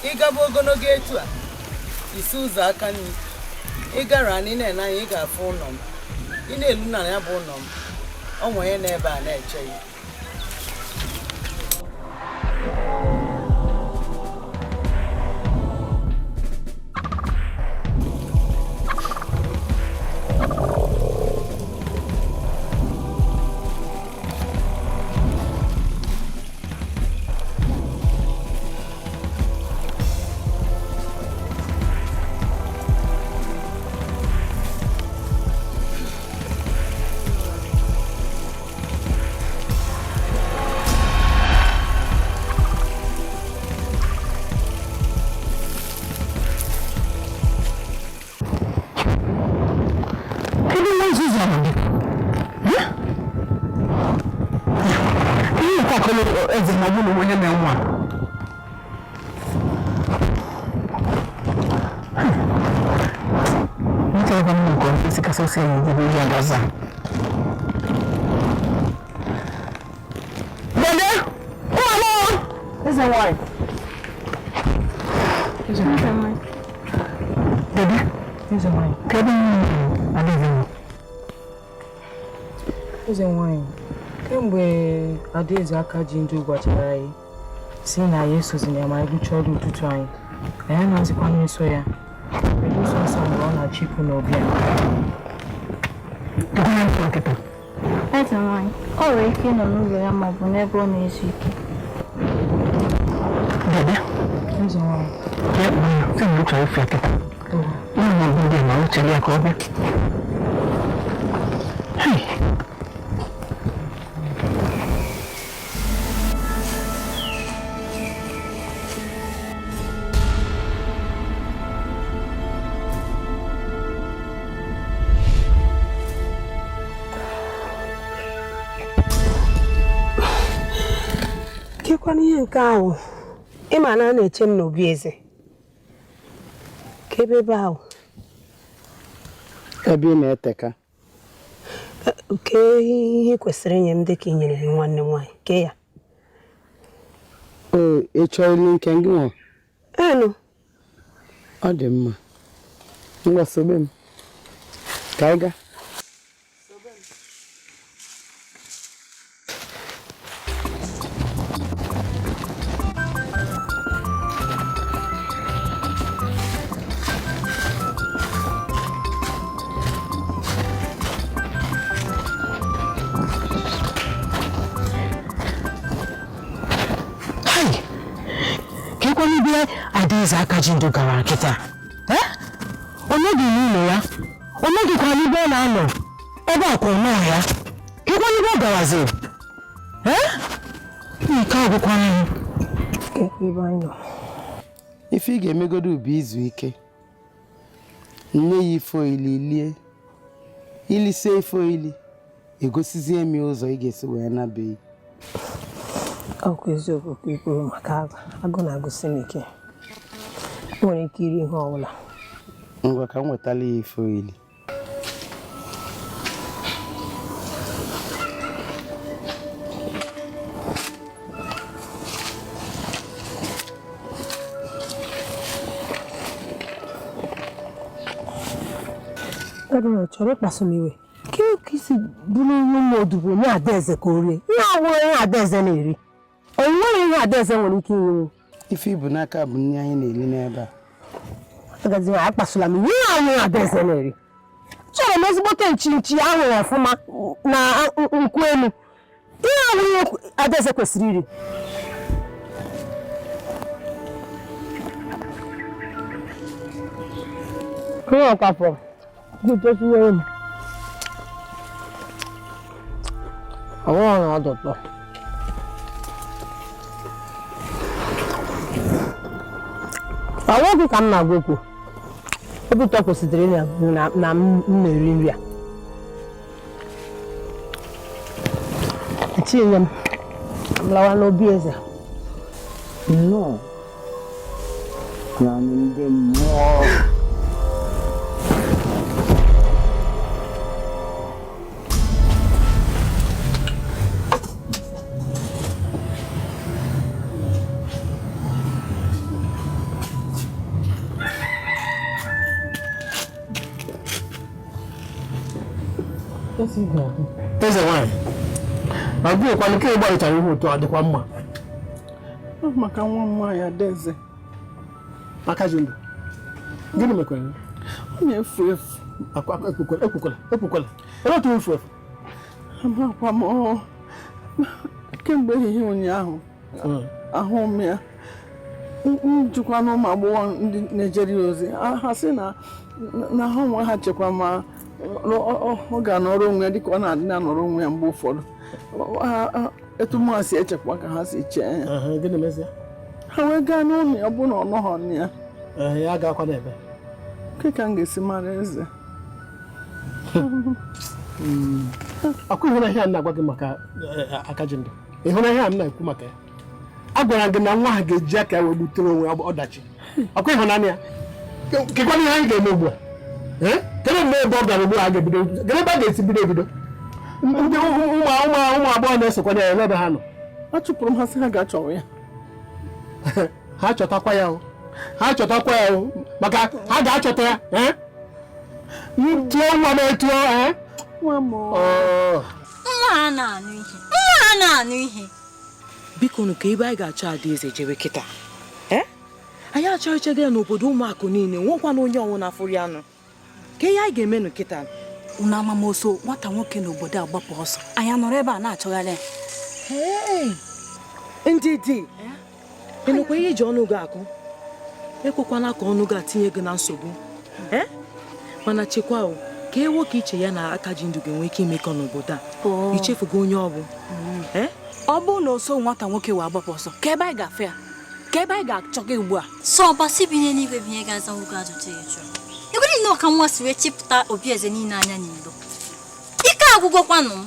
Speaker 16: Ị gaba ogologo etu a isi ụzọ aka nri. Ị gara na ị na-ene anya ị ga-afụ ụlọ m. Ị na-elu na ya bụ ụlọ m. Ọ nwe onye na-ebe a na-eche ya. Eze nwanyị, kemgbe Adaeze aka ji ndụ gwachara anyị si na ya esozina ya ma anyị gụchaa ọrụ ụtụtụ anyị, anyị anazikwa n'eso ya belụsọ nsọ mgbe ọ na-achịpụ n'obi anyị.
Speaker 8: Eze nwanyị, ọ nwere ike ịnọ n'ụlọ ya ma ọ bụ n'ebe ọ na-ezu ike.
Speaker 16: Eze nwanyị.
Speaker 11: Kekwana ihe nke ahụ ịma na a na-eche m n'obi eze ka ebe ebe ahụ
Speaker 16: ebe ị na-eteka
Speaker 11: kee ihe kwesịrị inye m dịka i nyere nwanne m nwaanyị kee ya.
Speaker 16: O ị chọrọ ilu nke gị nwa?
Speaker 11: Enu.
Speaker 16: Ọ dị mma. Ngwa sobe m ka anyị gaa.
Speaker 3: Adaeze aka ji ndụ gara kịta. Ọ nọghị n'ụlọ ya, ọ nọghịkwa n'ebe ọ na-anọ, ebe a kwa ọ nọghị ya, kekwa n'ebe ọ garaziri. Nke a gwụkwana m.
Speaker 16: Ife ị ga-emegodo bụ izu ike. Nne ya ife oili lie, ilisie ife oili, egosizie m ụzọ ị ga-esi wee nabeghị.
Speaker 11: Ọkwa eziokwu ka i kwuru maka agụ na-agụsị m ike. Nwere ike iri ihe ọbụla.
Speaker 16: Ngwa ka m wetala ya ife oili.
Speaker 12: Chọrọ ịkpasu m iwe ka ka isi bụrụ ihe ụmụ odibo nye Adaeze ka o rie ihe awụrụ ihe Adaeze na-eri o nwere ihe Adaeze nwere ike inwe.
Speaker 16: Ife ibu n'aka bụ nri anyị na-eri n'ebe a.
Speaker 12: Agadi nwaanyị, akpasula m iwe. Ihe awụrụ Adaeze na-eri, chọrọ m ezigbote nchi nchi ahụrụ ọfụma na nkwụ elu. Ihe awụrụ ihe Adaeze kwesịrị iri. Ihe ọkafọ gụtesiwere m ọwụrụ na ọdụtọ. Ọwụ gị ka m na-agwa okwu. Obi ụtọ kwesịrị na m na-eri nri a. Etinye m lawa n'obi eze.
Speaker 14: Nnọọ. Ya ndị mmụọ.
Speaker 4: Eze nwanyị, ma gị nke gbarịchara ihe ụtọ ọ dịkwa mma.
Speaker 6: Maka nwa m nwaanyị Adaeze.
Speaker 4: Aka ji ndụ. Gịnị mekwara?
Speaker 6: Ọ na-efu efu.
Speaker 4: Ekwukwala, ekwukwala, ekwukwala. Olee otu efu efu?
Speaker 6: Amakwa m kemgbe ehihie ụnyaahụ ahụ m ya. M jụkwa na ụmụ agbọghọ ndị na-ejere ya ozi ha sị na ha onwe ha chekwa ma ọ ga-anọrọ onwe ya dịka ọ na-adị na-anọrọ onwe ya mgbe ụfọdụ. Etu mụ ha si echekwa ka ha si chee ya. Ha wee gaa n'ụlọ ya, ọ bụ na ọ nọghọ na ya.
Speaker 4: Ya gakwa n'ebe.
Speaker 6: Nke ka m ga-esi mara eze.
Speaker 4: Ọkụ ịhụna ihe a na-agwa gị maka Akajindụ. Ịhụna ihe a m na-ekwu maka ya. A gwara gị na nwa ha ga-eji aka wee gbutere onwe ya ọdachi. Ọkụ ịhụnanya ya. Kekwana ihe anyị ga-eme ugbu a. Kedu mgbe ebe ọ gara ugbu a ga-ebido? Kedu ebe a ga-esi bido ebido? Ndị ụmụ agbọghọ na-esokwa ya ebe ha nọ.
Speaker 6: A chụpụrụ m ha sị ha ga-achọwa ya.
Speaker 4: Ha chọtakwa ya o. Ha chọtakwa ya o. Maka ha ga-achọta ya. Tụọ nwa m etuo.
Speaker 6: Nwa m.
Speaker 8: Nwa a na-anụ ihe. Nwa a na-anụ ihe.
Speaker 13: Biko nụ ka ebe anyị ga-achọ Adaeze jewe kịta. Anyị achọ ichega ya n'obodo ụmụakụ niile, nwekwana onye ọnwụ na-afụrụ ya nụ. Ka ihe anyị ga-eme nụ kịta.
Speaker 5: Unu amamoso nwata nwoke n'obodo a gbapụ ọsọ. Anyị anọrọ ebe a na-achọgharị ya.
Speaker 13: Ndị dị, ịnụkwa ihe iji ọnụ gị akụ? Ekwekwana ka ọnụ gị atinye gị na nsogbu. Mana chekwa o, ka e nwoke iche ya na Akajindụ ga-enwe ike imekọ n'obodo a. Ichefugo onye ọ bụ.
Speaker 5: Ọ bụrụ na o so nwata nwoke wee agbapụ ọsọ, ka ebe anyị ga-afụ ya? Ka ebe anyị ga-achọ gị ugbu a?
Speaker 8: Sọ ọbasi bi n'eluigwe bụ ihe ga-aza nwoke ajụjụ ya jụrụ. Egwere nnọọ ka nwa si wee chịpụta obi eze niile anya n'ilo. Ike agwụgwọkwanụ m.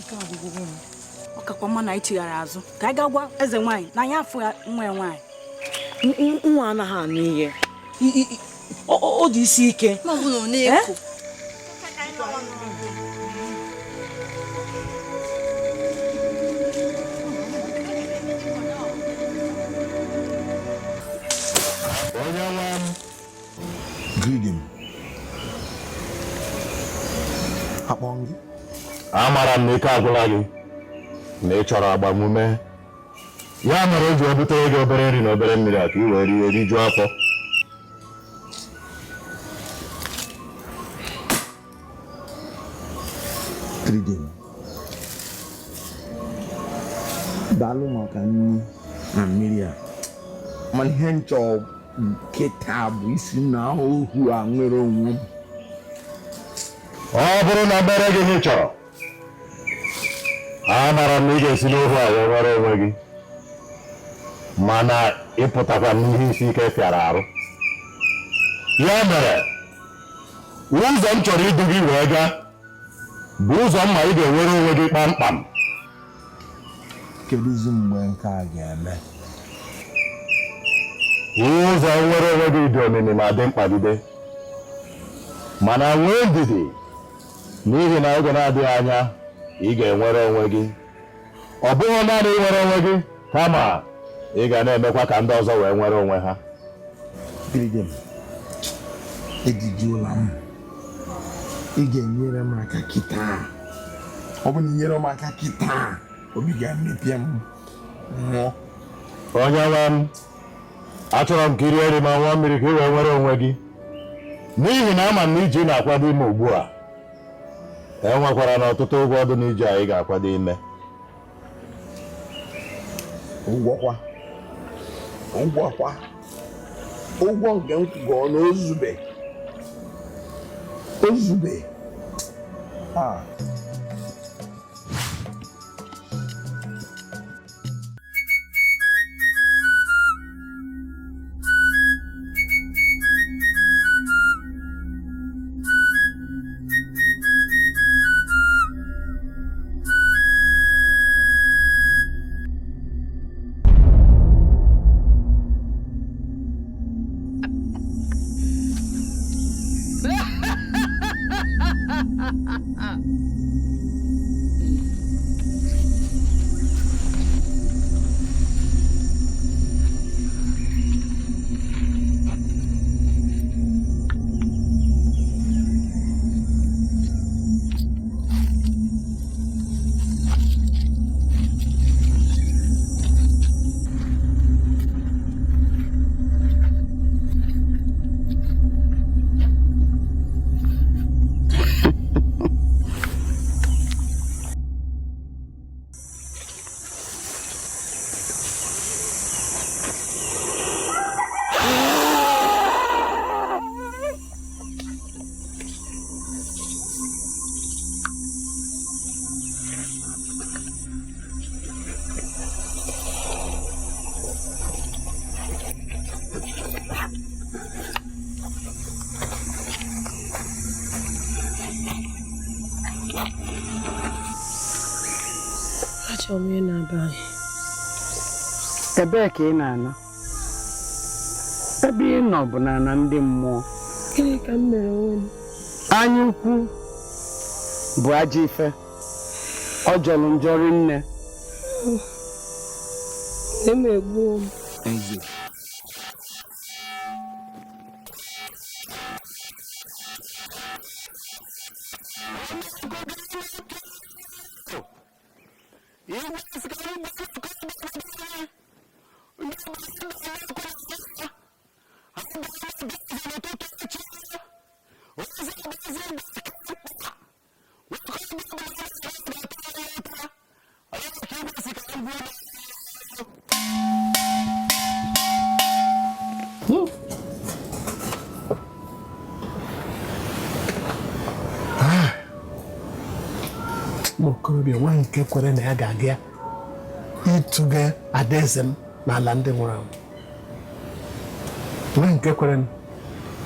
Speaker 5: Ọ kakwa mma na anyị chighara azụ ka anyị gaa gwa eze nwaanyị na anyị afụ ya nwa ya nwaanyị.
Speaker 13: Nwa anaghị anụ ihe. Ọ dị isi ike.
Speaker 8: Ma ọ bụ na ọ na-eko.
Speaker 17: Onye nwe m.
Speaker 2: Greedy m. Akpọ gị.
Speaker 17: Amara m na ike agwụla gị na ị chọrọ agbamume. Ya mere o ji ebutere gị obere nri na obere mmiri a ka ị wee rie rijuo afọ.
Speaker 2: Greedy m. Daalụ maka nri na mmiri a. Mana ihe m chọrọ nkịta bụ isi na ohu a nwere onwe m.
Speaker 17: Ọ bụrụ na mere gị ihe ị chọrọ, amara m na ị ga-esi n'ohu a wee nwere onwe gị. Mana ịpụtakwa n'ihe isi ike fịara arụ. Ya mere, ụzọ m chọrọ idu gị wee gaa bụ ụzọ mma ị ga-enwere onwe gị kpamkpam.
Speaker 2: Kedụzi mgbe nke a ga-eme?
Speaker 17: Ụzọ nwere onwe gị dị omimi ma dị mkpagide. Mana nwee ndidi n'ihi na oge na-adịghị anya ị ga-enwere onwe gị. Ọ bụghị naanị inwere onwe gị, kama ị ga na-emekwa ka ndị ọzọ wee nwere onwe ha.
Speaker 2: Greedy m, ejijuola m. Ị ga-enyere m aka kịta. Ọ bụ na ị nyere m aka kịta, obi ga-emepịa m nwụọ.
Speaker 17: Onye nwe m, achọrọ m ka i rie nri ma ṅụọ mmiri ka ị wee nwere onwe gị, n'ihi na ama m na ije ị na-akwado ime ugbu a, e nwekwara na ọtụtụ ụgwọ dị n'ije a ị ga-akwado ime.
Speaker 2: Ụgwọ kwa, ụgwọ kwa, ụgwọ nke m kwụgọ na ozube, ozube.
Speaker 12: Achọrọ m ịna be anyị.
Speaker 16: Ebee ka ị na-ana? Ebe ị nọ bụ n'ala ndị mmụọ.
Speaker 12: Gịnị ka m mere onwe m?
Speaker 16: Anya ukwu bụ ajọ ife. Ọ jọrọ njọ rinne.
Speaker 12: Emegbuo m.
Speaker 2: Nze.
Speaker 4: Ụmụ okorobịa nwa nke kwere na ya ga-aga ịtụga adaeze m n'ala ndị nwụrụ anwụ, nwa nke kwere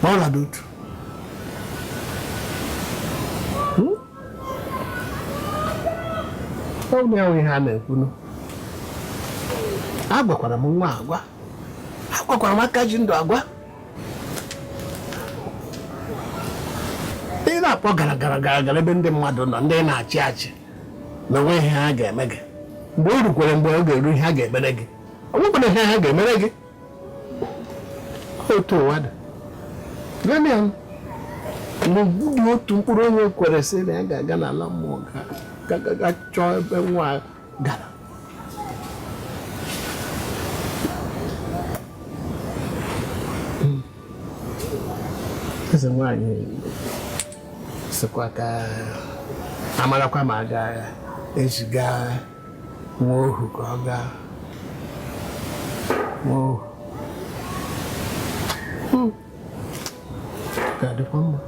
Speaker 4: ma ọ lada otu. Ọ bụ ya ihe a na-ekwunu. Agwakwara m nwa agwa, agwakwara m aka ji ndụ agwa. Ị na-akpọ gara gara gara gara ebe ndị mmadụ nọ, ndị na-achị achị na onwe ihe ha ga-eme gị. Mgbe o rukwere mgbe ọ ga-eru ihe ha ga-emere gị, ọ bụkwa ihe ha ga-emere gị. Otu ụwa dị. Gịnị dị otu mkpụrụ onye kwere sị na ya ga-aga n'ala mmụọ ga chọọ ebe nwa gara. Eze nwaanyị sịkwa ka amarakwa ma a ga-eziga nwa ohu ka ọ gaa nwa ohu. Ga-adịkwa mma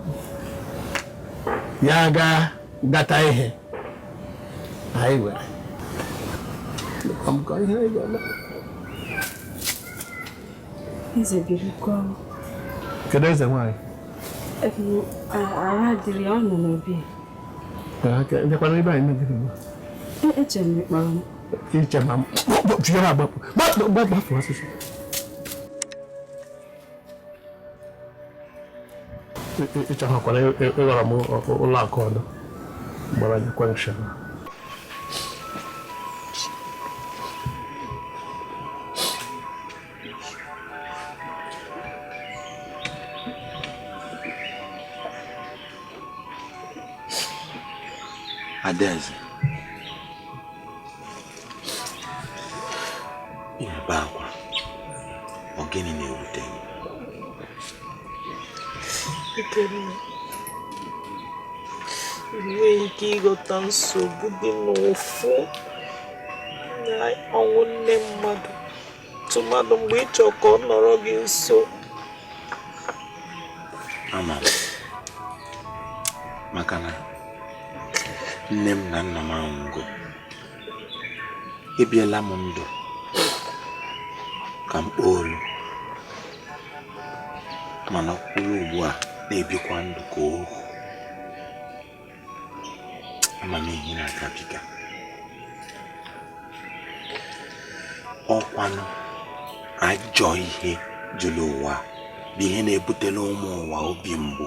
Speaker 4: ya gaa gata ihe anyị were ihe anyị ga-eme.
Speaker 12: Eze birikwa.
Speaker 4: Kedu eze nwaanyị?
Speaker 12: Ara dịrị ọ nọ n'obi.
Speaker 4: Ndekwana ebe anyị megide ugbu a.
Speaker 12: Eche m ịkpọrọ m.
Speaker 4: Iche ma tinyere agbapụ. Gbapụ ọsịsọ. Ịchọghọkwara ịghọrọ m ụlọ akụ ọdụ. Gbara nyekwa nshọ.
Speaker 2: Adaeze, ị na-ebe akwa, ọ gịnị na-ewute gị?
Speaker 3: Ikenna, enweghị ike ịghọta nsogbu dị n'ụfụ na ọnwụ nne mmadụ, tụmadụ mgbe ị chọrọ ka ọ nọrọ gị nso.
Speaker 2: Ama m, maka na nne m na nna m anwụgo, ebiela m ndụ ka m kpọọ olu, mana kwuru ugbu a na-ebikwa ndụ ka ohu. Amamihe na-agabiga ọkwanụ ajọ ihe juru ụwa bụ ihe na-ebutela ụmụ ụwa obi mgbu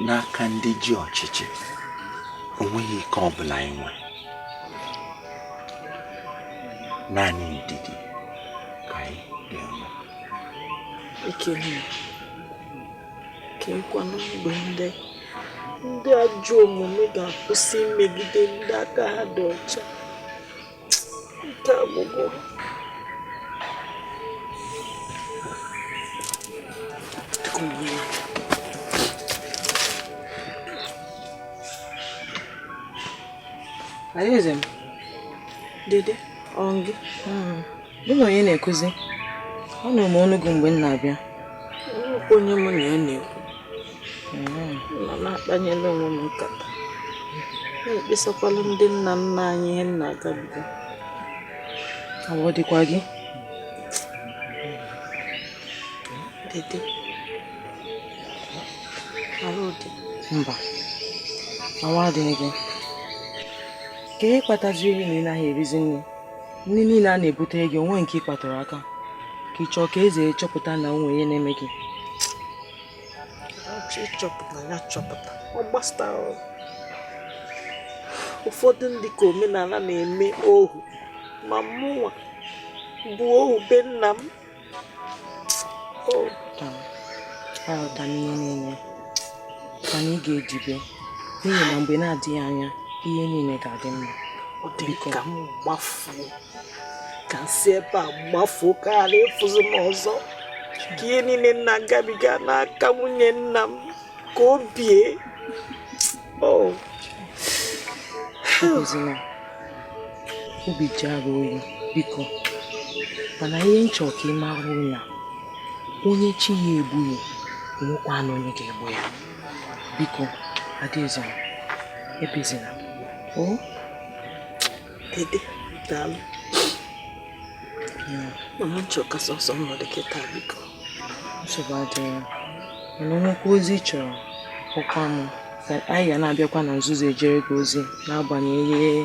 Speaker 2: n'aka ndị ji ọchịchị. Onweghị ike ọbụla anyị nwere, naanị ndidi ka anyị ga-enwe.
Speaker 3: Ikenna, kekwanụ mgbe ndị ajọ omume ga-akwụsị imegide ndị aka ha dị ọcha? Nke agwụgwọ.
Speaker 13: Adaeze m.
Speaker 3: Dede, ọ gị?
Speaker 13: Gị na onye na-ekuzi? Ọ nụrụ m ọnụ gị mgbe m na-abịa.
Speaker 3: Onye mụ na ya na-ekwu. Nọ na-akpanyere onwe m nkata, na-ekpesakwala ndị nna nna anyị ihe m na-agabiga.
Speaker 13: Ọ dịkwa gị?
Speaker 3: Dede, arụ dị?
Speaker 13: Mba, awa adịghị gị. Ka ihe kpataziri na ị naghị erizi nri? Nri niile a na-ebutere gị, onwe nke ị kpatara aka. Ka ị chọọ ka eze chọpụta na o nwere ihe na-eme gị.
Speaker 3: Ịchọpụta ya chọpụta, ọ gbasara ụfọdụ ndị ka omenala na-eme ohu, ma mụnwa bụ ohu be nna m.
Speaker 13: Aghọta m ihe niile, mana ị ga-ejibe, n'ihi na mgbe na-adịghị anya ihe niile ga-adị mma.
Speaker 3: Ọ dị ka m gbafuo, ka m si ebe a gbafuo ka ghara ịfụzi m ọzọ, ka ihe niile na-agabiga n'aka nwunye nna m ka o bie.
Speaker 13: Ekwezina obi ji arụ oyi, biko. Mana ihe nchọ ka ị mara na onye chi ya egbughị onwekwana onye ga-egbu ya. Biko, Adaeze m, ebezina. O?
Speaker 3: Dede, daalụ. Mama nchọ ka sọsọ m nọdụ kịta, biko.
Speaker 13: Nsogbu adịghị. Mana onwekwa ozi ị chọrọ, ọkwa m. Ka anyị ga na-abịakwa na nzuzo ejere gị ozi n'agbanyeghị ihe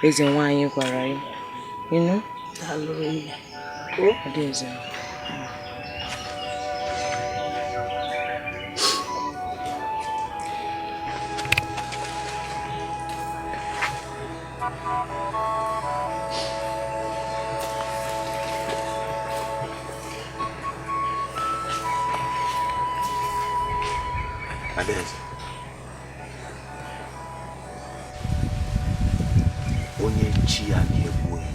Speaker 13: eze nwaanyị gwara anyị. Ịnụ?
Speaker 3: Daalụ nne.
Speaker 13: Adaeze m.
Speaker 2: Adaeze, onye chi ya na-egbughị,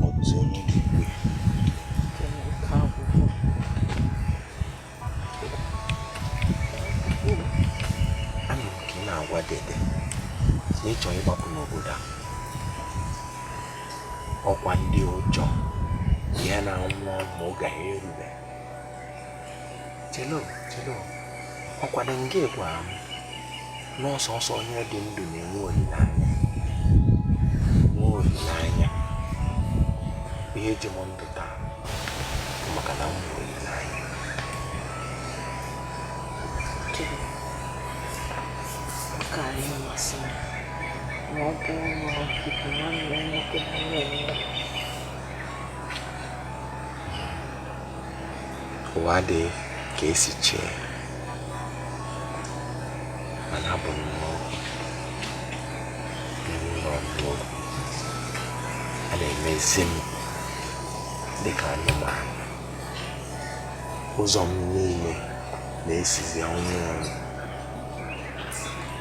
Speaker 2: ọ bụzi onye ga-egbu ya. Anụrụ m ka ị na-agwa Dede na ị chọrọ ịgbapụ n'obodo a. Ọkwa ndị ụjọ ya na-anwụ ma oge ha erube. Chelo, chelo, ọkwado nke gwara m na ọsọsọ onye dị ndụ na-enwe olileanya. Nwee olileanya. Ihe ji m ndụ taa bụ maka na m nwere olileanya.
Speaker 3: Ọ karịa mmasị m ma ọ bụrụ na ọ bụ nwanne m nwoke na nne m.
Speaker 2: Ụwa adịghị ka esi chee, mana abụ m n'ọgụ. Nọ n'ọgụ. A na-emezi m dịka anụmanụ. Ụzọ m niile na-esizi ọnwụ ọnwụ.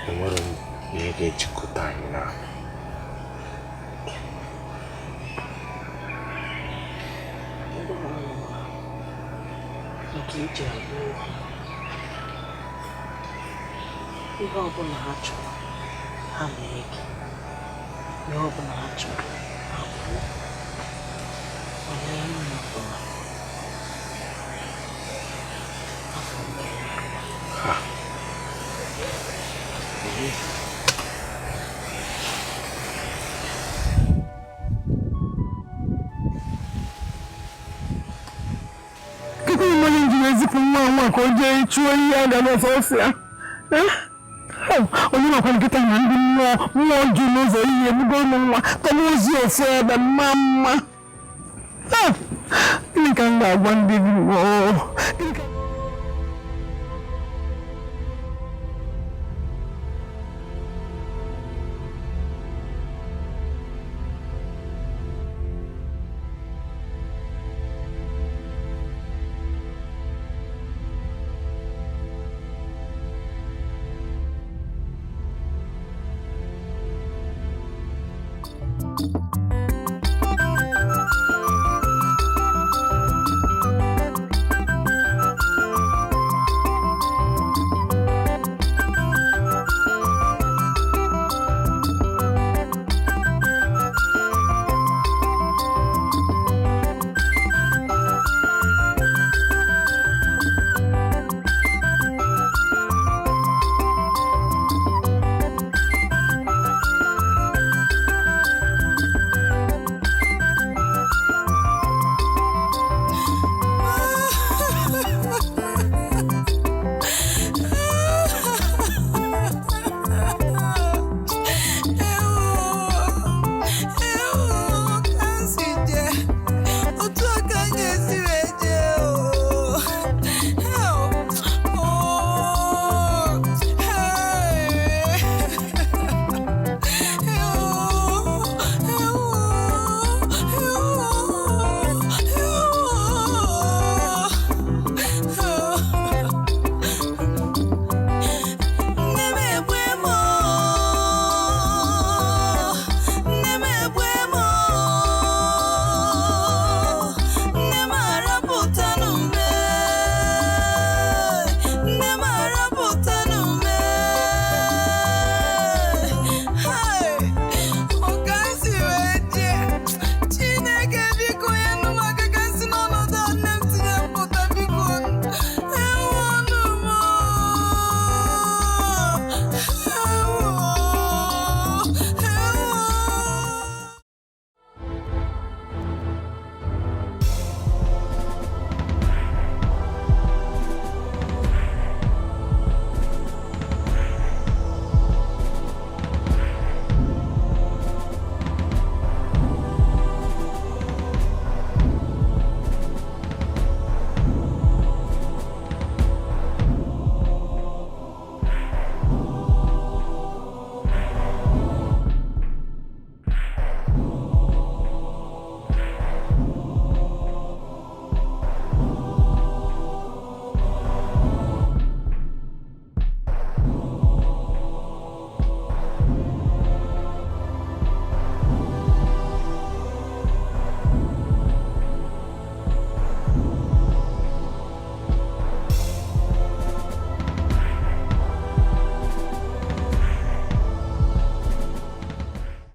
Speaker 2: Enwere m Ihe ga-ejikọta anyị na
Speaker 1: nke iji abụ ihe ọbụla ha chọrọ ha mee gị, ihe ọbụla ha chọrọ ha kwuo, mana ihe m bụ na afọ m gị n'anya.
Speaker 3: Kekwa mmanya ji wee zipụ nwa nwa ka o jee chụọ ihe a ga n'ọsọ ọsọ ya. Onye makwa nkịta na ndị mmụọ mmụọ ju n'ụzọ ihe ebugo ụmụ nwa tọba ozi ofu ebe mma mma. Gịnị ka m ga-agwa ndị mmụọ? Gịnị ka